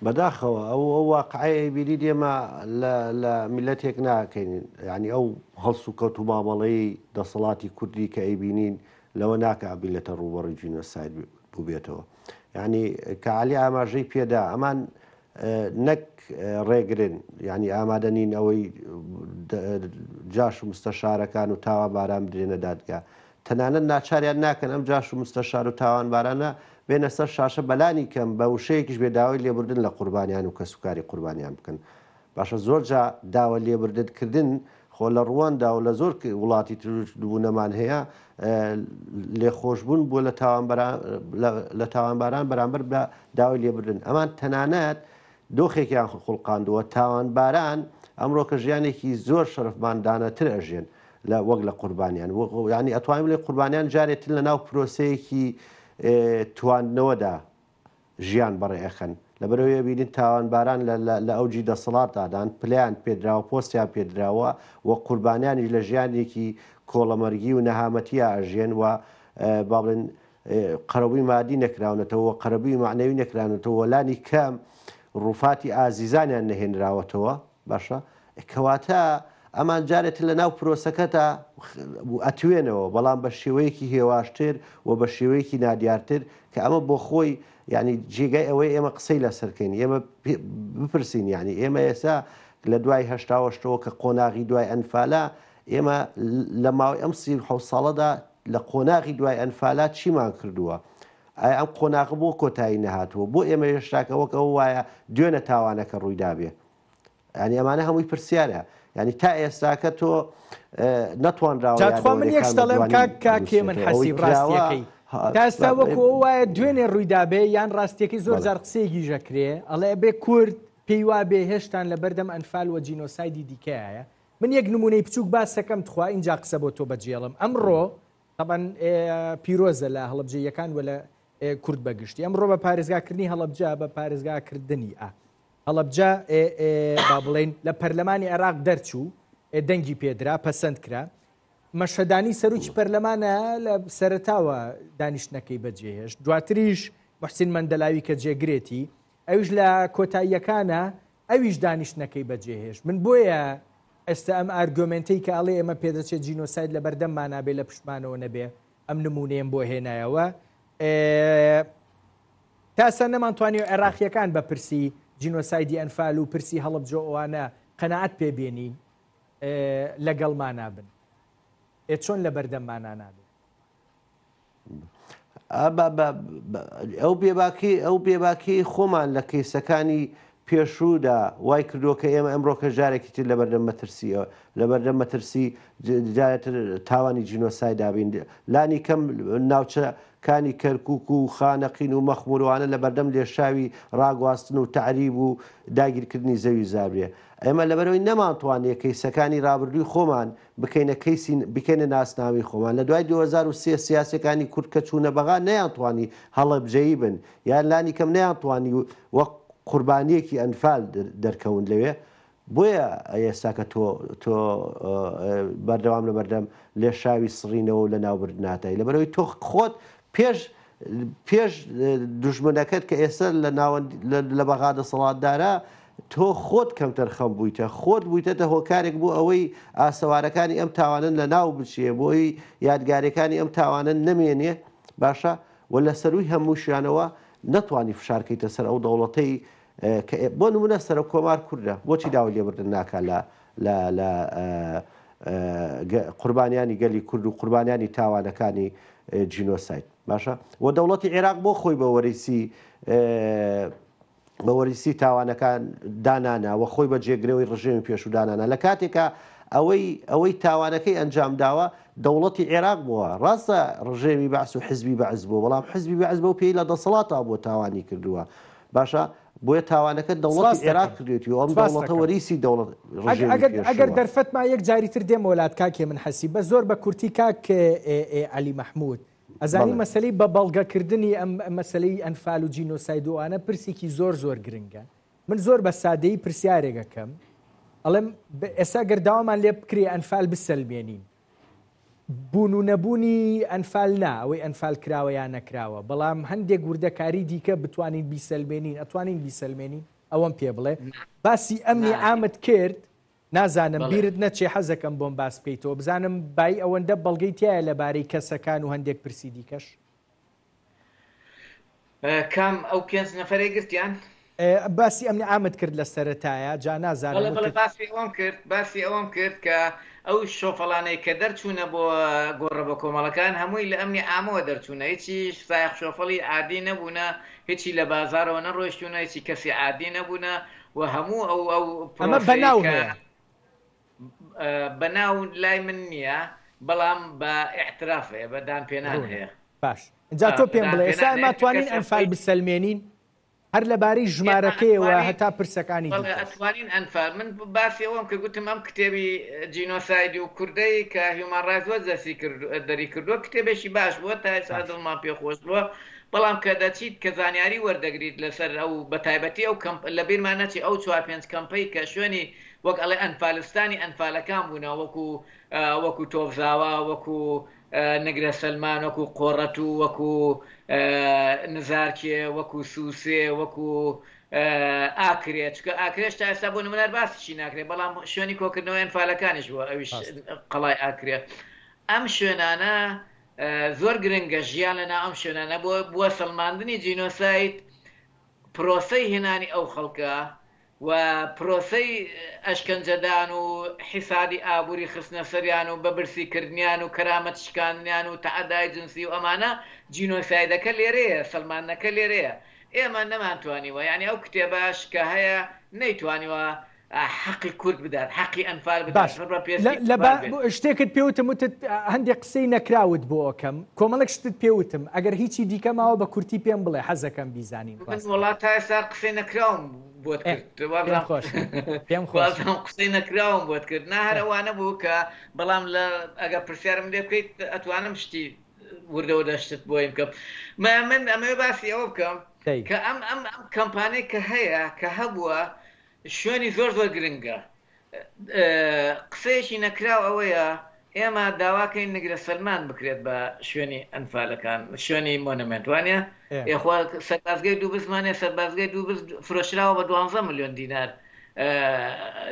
بەداخەوە ئەو ئەو واقعەی ئەیبینین ئێمە لە لە میللەتێک ناکەین یعنی ئەو هەڵسوکەوت و مامەڵەی دەسەڵاتی کوردی کە ئەیبینین لەوە ناکە میللەتە ڕووبەڕووی جینۆساید بووبێتەوە یعنی کە عەلی ئاماژەی پێدا ئەمان نەک ڕێگرن یانی ئامادە نین ئەوەی جاش و مستەشارەکان و تاوانباران بدرێنە دادگا تەنانەت ناچاریان ناکەن ئەم جاش و مستەشار و تاوانبارانە بێنە سەر شاشە بەلانی کەم بە وشەیەکیش بێ داوای لێبوردن لە قوربانیان و کەسوکاری قوربانیان بکەن باشە زۆر جا داوە لێبردن کردن خۆ لە ڕواندا و لە زۆر وڵاتی تر نموونەمان هەیە لێخۆشبوون بووە لە تاوانباران لە تاوانباران بەرامبەر بە داوای لێبردن ئەمان تەنانەت دۆخێکیان خوڵقاندووە تاوانباران ئەمڕۆ کە ژیانێکی زۆر شەرفماندانەتر ئەژێن لە وەک لە قوربانیان ینی ئەتوانین بڵێ قوربانیان جارێتر لە ناو پرۆسەیەکی تواندنەوەدا ژیان بەڕێ ئەخەن. لەبەرئەوەی ئەبینین تاوانباران لە لە ئەوجی دەسەڵاتدادان، پلەیان پێدراوە، پۆستیان پێدراوە و قوربانیانیش لە ژیانێکی کۆڵەمەرگی و نەهامەتیا ئەژێن و با بڵێن قەرەبووی مادی نەکراونەتەوە و قەرەبووی مەعنەوی نەکراونەتەوە و لانی کەم ڕووفاتی ئازیزانیان نەهێنراوەتەوە. باشە کەواتە ئەمان جارێ تر لە ناو پرۆسەکەتا ئەتوێنەوە بەڵام بە شێوەیەکی هێواشتر و بە شێوەیەکی نادیارتر کە ئەمە بۆ خۆی یعنی جێگای ئەوەی ئێمە قسەی لەسەرکەین ئێمە بپرسین یعنی ئێمە ئێستا لە دوای هەشتاوەشتەوە کە قۆناغی دوای ئەنفالە ئێمە لە ماوەی ئەم 37 ساڵەدا لە قۆناغی دوای ئەنفالا چیمان کردووە ئایا ئەم قۆناغە بۆ کۆتایی نەهاتووە بۆ ئێمە هێشتاکە وەک ئەوە وایە دوێنە تاوانەکە ڕوویدابێ یانی ئەمانە هەمووی پرسیارە یانی تا ئێستاکە تۆ نەتوانراوە جا تخوا من یەک شت یادەوەریەکان ئەڵێم بەجوانی کاک کاک هێمن بنووسرێتەوە ئەوەی حەسیب کراوە ڕاستیەکەی تا ئێستا وەکو ئەو وایە دوێنێ ڕوویدابێ یان ڕاستیەکەی زۆر بەڵێ جار قسەیەکیش ئەکرێ ئەڵێ ئەبێ کورد پێی وابێ هێشتان لەبەردەم ئەنفال وە جینۆسایدی دیکەیە من یەک نمونەی بچووک باسەکەم تخوا ئینجا قسە بۆ تۆ بەجێڵم ئەمڕۆ تەبەن پیرۆزە لە هەڵەبجەیەکان وە لە کورد بەگشتی ئەمڕۆ بە پارێزگاکردنی هەڵەبجە بە پارێزگاکردنی ئا هەڵەبجە با بڵێین لە پەرلەمانی عێراق دەرچوو، دەنگی پێدرا، پەسەند کرا. مەشهەدانی سەرۆکی پەرلەمانە لە سەرەتاوە دانیشتنەکەی بەجێهێشت. دواتریش محسین مەندەلاوی کە جێگرێتی، ئەویش لە کۆتاییەکانە ئەویش دانیشتنەکەی بەجێهێشت. من بۆیە ئێستا ئەم ئارگۆمێنتەی کە ئەڵێ ئێمە پێدەچێت جینۆساید لە بەردەممانا بێ لە پشتمانەوە نەبێ ئەم نموونەیەم بۆ هێنایەوە. تا ئێستا نەمانتوانیوە عێراقییەکان بە پرسی جینۆسایدی ئەنفال و پرسی هەڵەبجە و ئەوانە قەناعەت پێ بێنین لەگەڵمانا بن. ئێ چۆن لە بەردەممانا نابێ؟ ئەو بێباکی ئەو بێباکی خۆمان لە کەیسەکانی پێشوودا وای کردووە کە ئێمە ئەمڕۆکە جارێکی تر لەبەردەم مەترسیەوە لەبەردەم مەترسی جارێتر تاوانی جینۆسایدا بین لانی کەم ناوچەکانی کەرکک و خانەقین و مەخموروانە لەبەردەم لێشاوی ڕاگواستن و تەعریب و داگیرکردنی زەوی زاربێ ئێمە لەبەرەوەی نەمانتوانیە کەیسەکانی رابردووی خۆمان بکەینە کەیسی بکەینە ناسنامەی خۆمان لە دوای 2003 سیاسیەکانی کورد کە چوونە بەغا نەیانتوانی هەڵەبجەیی بن یان لانی کەم نەیانتوانی وەک قوربانیەکی ئەنفال دەرکەون لەوێ بۆیە ئێستا کە تۆ تۆ بەردەوام لەبەردەم لێشاوی سڕینەوە و لەناوبردناتای لەبەرەوەی تۆ خۆت پێش پێش دوژمنەکەت کە ئێستا لە ناوەند لە بەغا دەسەڵاتدارە تۆ خۆت کەمتەرخەم بوویتە خۆت بوویتەتە هۆکارێک بۆ ئەوەی ئاسەوارەکانی ئەم تاوانە لە ناو بچێ بۆی یادگارەکانی ئەم تاوانە نەمێنێ باشە و لە سەرووی هەمووشیانەوە نەتوانی فشارکەیتە سەر ئەو دەوڵەتەی کە بۆ نمونە سەرۆک کۆمار کوردە بۆچی داوای لێبوردن ناکا لە لە لە قوربانیانی گەلی کورد و قوربانیانی تاوانەکانی جینۆساید باشە و دەوڵەتی عێراق بۆ خۆی بە وەریسی بە وەریسی تاوانەکان دانانا و خۆی بە جێگرەوەی ڕژێمی پێشوو دانانا لە کاتێکا ئەوەی ئەوەی تاوانەکەی ئەنجام داوە دەوڵەتی عێراق بووە ڕاستە ڕژێمی بەعس و حزبی بەعس بووە بەڵام حزبی بەعس بەو پێی لە دەسەڵاتا بووە تاوانی کردووە باشە بۆیە تاوانەکە دەوڵەتی عێراق کردوێتی و ئەم دەوڵەتە وەریسی دەوڵەت ڕژێمی ئەگەر ئەگەر دەرفەت ما یەک جاری تر دێمەوە لات کاک هێمن حەسی بەس زۆر بە کورتی کاک عەلی مەحموود ئەزانی مەسەلەی بە بەڵگەکردنی ئەم مەسەلەی ئەنفال و جینۆساید و ئەوانە پرسێکی زۆر زۆر گرنگە من زۆر بە سادەیی پرسیارێک ئەکەم ئەڵێم ئێستا گەر داوامان لێ بکرێ ئەنفال بسەلمێنین بوون و نەبوونی ئەنفال نا، ئەوەی ئەنفال کراوە یا نەکراوە، بەڵام هەندێک وردەکاری دیکە بتوانین بیسەلمێنین، ئەتوانین بیسەلمێنین؟ ئەوەم پێ بڵێ. باسی ئەمنی عامت کرد، نازانم بیرت نەچێ حەزەکەم بۆم باس بکەیتەوە، بزانم بایی ئەوەندە بەڵگەی تیایە لەبارەی کەسەکان و هەندێک پرسی دیکەش؟ کام ئەو پێنج نەفەرەی گرتیان؟ باسی ئەمنی عامت کرد لە سەرەتایە جا نازانم بەڵێ بەڵێ باسی ئەوەم کرد باسی ئەوەم کرد کە ئەو شۆفەڵانەی کە دەرچوونە بۆ گۆڕە بە کۆمەڵەکان هەمووی لە ئەمنی عامەوە دەرچوونە هیچی سایەق شۆفەڵی عادی نەبوونە هیچی لە بازاڕەوە نەڕۆیشتوونە هیچی کەسی عادی نەبوونە و هەموو ئەو ئەو ئەمە پرۆسەی بەناو کە هەیە بە ناو لای من نییە بەڵام بە ئیعتراف هەیە بە دانپێنان ڕوونە هەیە باش جا تۆ پێم دان بڵێ ئێستا پێنان ئێمە هەیە کە توانین کەسێ ئەنفال خۆی بسەلمێنین هەر لەبارەی ئێمە ژمارەکەیەوە ئەتوانین هەتا پرسەکانی بەڵێ دیکەش. ئەتوانین ئەنفال من باسی ئەوەم کرد گوتم ئەم کتێبی جینۆسایدی و کوردەی کە هیومان ڕایتس وۆچ دەستی کرد دەری کردووە کتێبێکی باش بووە تا ئێستا باش. دڵمان پێ خۆش بووە بەڵام کە دەچیت کە زانیاری وەردەگریت لەسەر ئەو بەتایبەتی ئەو کەمپ لەبیرمان نەچێ ئەو چوار پێنج کەمپەی کە شوێنی وەک ئەڵێ ئەنفالستانی ئەنفالەکان بوونە وەکو وەکو تۆفزاوا وەکو نگرە سەلمان وەکو قۆڕەتوو وەکو نزارکێ وەکو سوسێ وەکو ئاکرێ چونکە ئاکرێش تا ئێستا بۆ نمونە هەر باسیشی ناکرێ بەڵام شوێنی کۆکردنەوەی ئەنفالەکانیش بووە ئەویش قەڵای ئاکرێ ئەم شوێنانە زۆر گرنگە ژیان لەناو ئەم شوێنانە بۆ بووە سەلماندنی جینۆساید پرۆسەی هێنانی ئەو خەڵکە و پرۆسەی ئەشکەنجەدان و حیسابی ئابووری خستنە سەریان و بە برسی کردنیان و کەرامەت شکاندنیان و تەعەدای جنسی و ئەمانە جینۆسایدەکە لێرەیە سەلماندنەکە لێرەیە ئێمە نەمانتوانیوە یانی ئەو کتێبەش کە هەیە نەیتوانیوە حەقی کورد بدات حەقی ئەنفال بدات باش پڕ بە لە پێستی لە با ئەنفال بێت. شتێکت پێ وتم وتت هەندێک قسەی نەکراوت بۆ ئەکەم کۆمەڵێک شتت پێ وتم ئەگەر هیچی دیکە ماوە بە کورتی پێم بڵێ حەزەکەم بیزانین من ڕاستەکەی. وەڵا تا ئێستا قسەی نەکراوم بۆت ئێ کرد پێم وابزانم خۆشە پێم خۆشە. وابزانم قسەی نەکراوم بۆت کرد نا هەر ئێ. ئەوانە بوو کە بەڵام لە ئەگەر پرسیارم لێ بکەیت ئەتوانم شتی وردە وردە شتت بۆیم بکەم ما من ئەمەوێ باسی ئەوە بکەم دەی. کە ئەم ئەم ئەم کەمپانەی کە هەیە کە هەبووە شوێنی زۆر زۆر گرنگە. قسەیەکی نەکراو ئەوەیە ئێمە داواکەین نگرە سەلمان بکرێت بە شوێنی ئەنفالەکان شوێنی مۆنەمێنت وانە ئێخوا سەربازگەی دووبزمانێ سەربازگەی دووبز فرۆشراوە بە دوانزە ملیۆن دینار.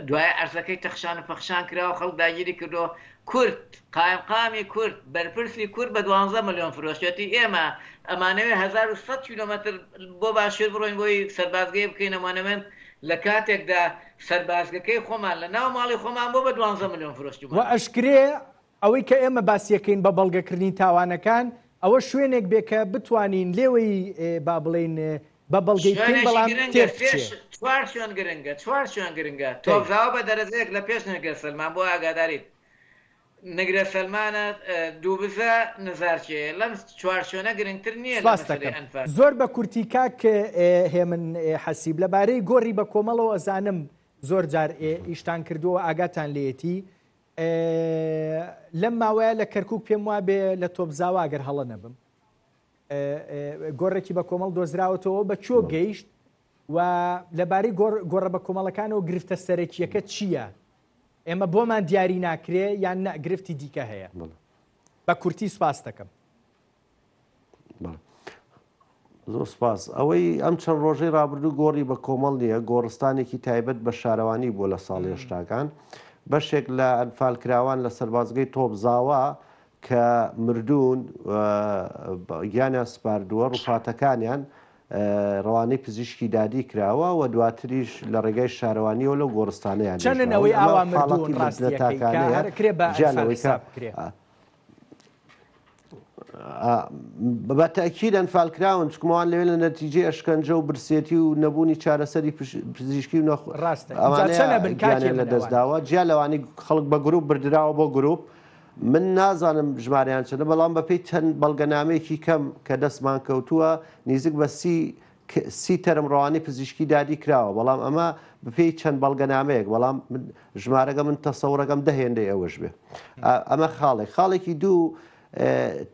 دوای عەرزەکەی تەخشان و پەخشان کراوە خەڵک داگیری کردووە کورد قایمقامی کورد بەرپرسی کورد بە دوانزە ملیۆن فرۆشتێتی ئێمە ئەمانەوێ 1100 کیلۆمەتر بۆ باشوور بڕۆین بۆی سەربازگەی بکەینە مۆنەمێنت لە کاتێکدا سەربازگەکەی خۆمان لە ناو ماڵی خۆمان بۆ بە دوانزە ملیۆن وە فرۆشتومانە. ئەشکرێ ئەوەی کە ئێمە باسیەکەین بە بەڵگەکردنی تاوانەکان ئەوە شوێنێک بێ کە بتوانین لێوەی با بڵێین بە بەڵگەی بکەین شوێنێکی بەڵام گرنگە تێر سێ بچێ. چوار شوێن گرنگە چوار شوێن گرنگە دەی. تۆپزاوە بە دەرەجەیەک لە پێش نگرە سەلمان بۆ ئاگاداریت نگرە سەلمانە دووبزە نزارچێیە لەم چوار شوێنە گرنگتر نییە لە سپاست مەسەلەی دەکەم. ئەنفال. زۆر بە کورتی کاک هێمن حەسیب لەبارەی گۆڕی بە کۆمەڵەوە ئەزانم زۆر جار ئیشتان کردووە ئاگاتان لێیەتی لەم ماوەیە لە کەرکک پێم وابێ لە تۆپزاوا گەر هەڵە نەبم گۆڕێکی بە کۆمەڵ دۆزراوەتەوە بە چۆ گەیشت و لەبارەی گۆڕە بە کۆمەڵەکانەوە گرفتە سەرەکیەکە چییە؟ ئێمە بۆمان دیاری ناکرێ یان نە گرفتی دیکە هەیە؟ بە کورتی سوپاس دەکەم. زۆر سپاس. ئەوەی ئەم چەند ڕۆژەی ڕابردوو گۆڕی بە کۆمەڵ نییە، گۆڕستانێکی تایبەت بە شارەوانی بووە لە ساڵی هەشتاکان. بەشێک لە ئەنفالکراوان لە سەربازگەی تۆپزاوا کە مردوون گیانیان سپاردووە، ڕوفاتەکانیان ڕەوانەی پزیشکی دادی کراوە و دواتریش لە ڕێگای شارەوانییەوە لەو گۆڕستانەیان چەنن نێژراون. ئەوەی ئەمە ئاوا مردوون حاڵەتی مردنە ڕاستییەکەی کە تاکانەیە، هەر کرێ بە جیا ئەنفال لەوەی کە حساب بکرێ؟ بە تەئکید ئەنفالکراون، چونکە ئەوان لەوێ لە نەتیجەی ئەشکەنجە و برسێتی و نەبوونی چارەسەری پزیشکی و نەخ ڕاستە ئینجا ئەوانەیە چەنە بن کاک گیانیان هێمن لە دەست ئەوان؟ داوە، جیا لەوانەی خەڵک بە گروپ بردراوە بۆ گروپ، من نازانم ژمارەیان چەندە، بەڵام بەپێی چەند بەڵگەنامەیەکی کەم کە دەستمان کەوتووە نیزک بە سی سی تەرم ڕەوانەی پزیشکی دادی کراوە، بەڵام ئەمە بەپێی چەند بەڵگەنامەیەک، بەڵام من ژمارەکە من تەسەورەکەم دە هێندەی ئەوەش بێ. ئەمە خاڵێک. خاڵێکی دوو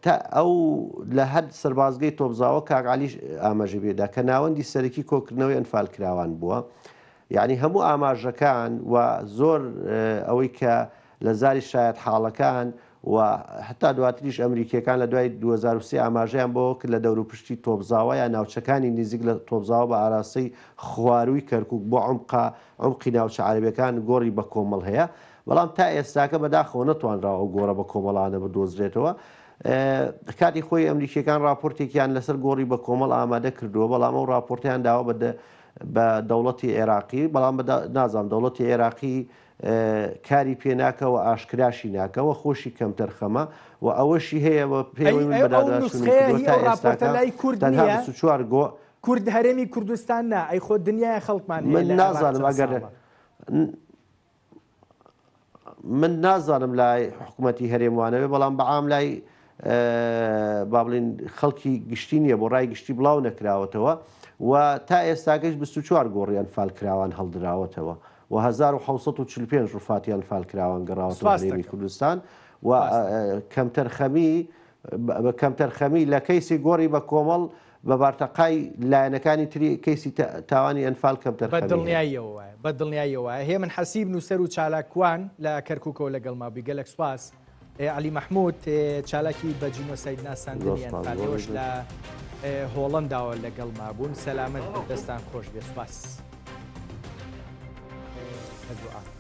تا ئەو لە هەر سەربازگەی تۆپزاوە کاک عەلیش ئاماژەی پێدا کە ناوەندی سەرەکی کۆکردنەوەی ئەنفالکراوان بووە. یعنی هەموو ئاماژەکان و زۆر ئەوەی کە لە زاری شایەتحاڵەکان و هەتا دواتریش ئەمریکییەکان لە دوای 2003 ئاماژەیان بەوە کرد لە دەوروپشتی تۆپزاوە یا ناوچەکانی نیزیک لە تۆپزاوە بە ئاراستەی خوارووی کەرکووک بۆ عومقە عومقی ناوچە عەرەبیەکان گۆڕی بەکۆمەڵ هەیە بەڵام تا ئێستاکە بەداخەوە نەتوانراوە ئەو گۆڕە بەکۆمەڵانە بدۆزرێتەوە. کاتی خۆی ئەمریکییەکان ڕاپۆرتێکیان لەسەر گۆڕی بەکۆمەڵ ئامادە کردووە بەڵام ئەو ڕاپۆرتیان داوە بە دەوڵەتی عێراقی بەڵام نازانم دەوڵەتی عێراقی کاری پێ ناکا و ئاشکراشی ناکا و خۆشی کەمتەرخەمە و ئەوەشی هەیە و ئەی پێوەی من ئەو بەداداچوونم نوسخەیە کردووە هی تا ئەو ڕاپۆرتە ئێستاکە لای کورد تەنها نییە؟ 24 گۆ کورد هەرێمی کوردستان نا ئەی خۆ دنیایە خەڵکمان هەیە من لە عێراق نازانم چەند ئەگەر ساڵە. من نازانم لای حکومەتی هەرێم وانەبێ بەڵام بە عام لای با بڵین خەڵکی گشتی نییە بۆ ڕای گشتی بڵاو نەکراوەتەوە و تا ئێستاکەش 24 گۆڕی ئەنفالکراوان هەڵدراوەتەوە و 1745 ڕفاتی ئەنفالکراوان گەڕاوەتەوە سپاس هەرێمی دەکەم. کوردستان و سپاس دەکەم. کەمتەرخەمی بە کەمتەرخەمی لە کەیسی گۆڕی بە کۆمەڵ بە بارتەقای لایەنەکانی تری کەیسی تاوانی ئەنفال بە کەمتەرخەمی هەیە. دڵنیاییەوە وایە. بە دڵنیاییەوە وایە. هێمن حەسیب نووسەر و چالاکوان لە کەرکووکەوە لەگەڵما بووی. گەلەک سوپاس. عەلی مەحموود چالاکی بە جینۆساید زۆر ناساندنی سوپاس ئەنفال بۆ ئێوەش ڕێزت. لە هۆڵەنداوە لەگەڵما بوون. سەلامەت بن. دەستان خۆش بێ. سوپاس. بە دوعا.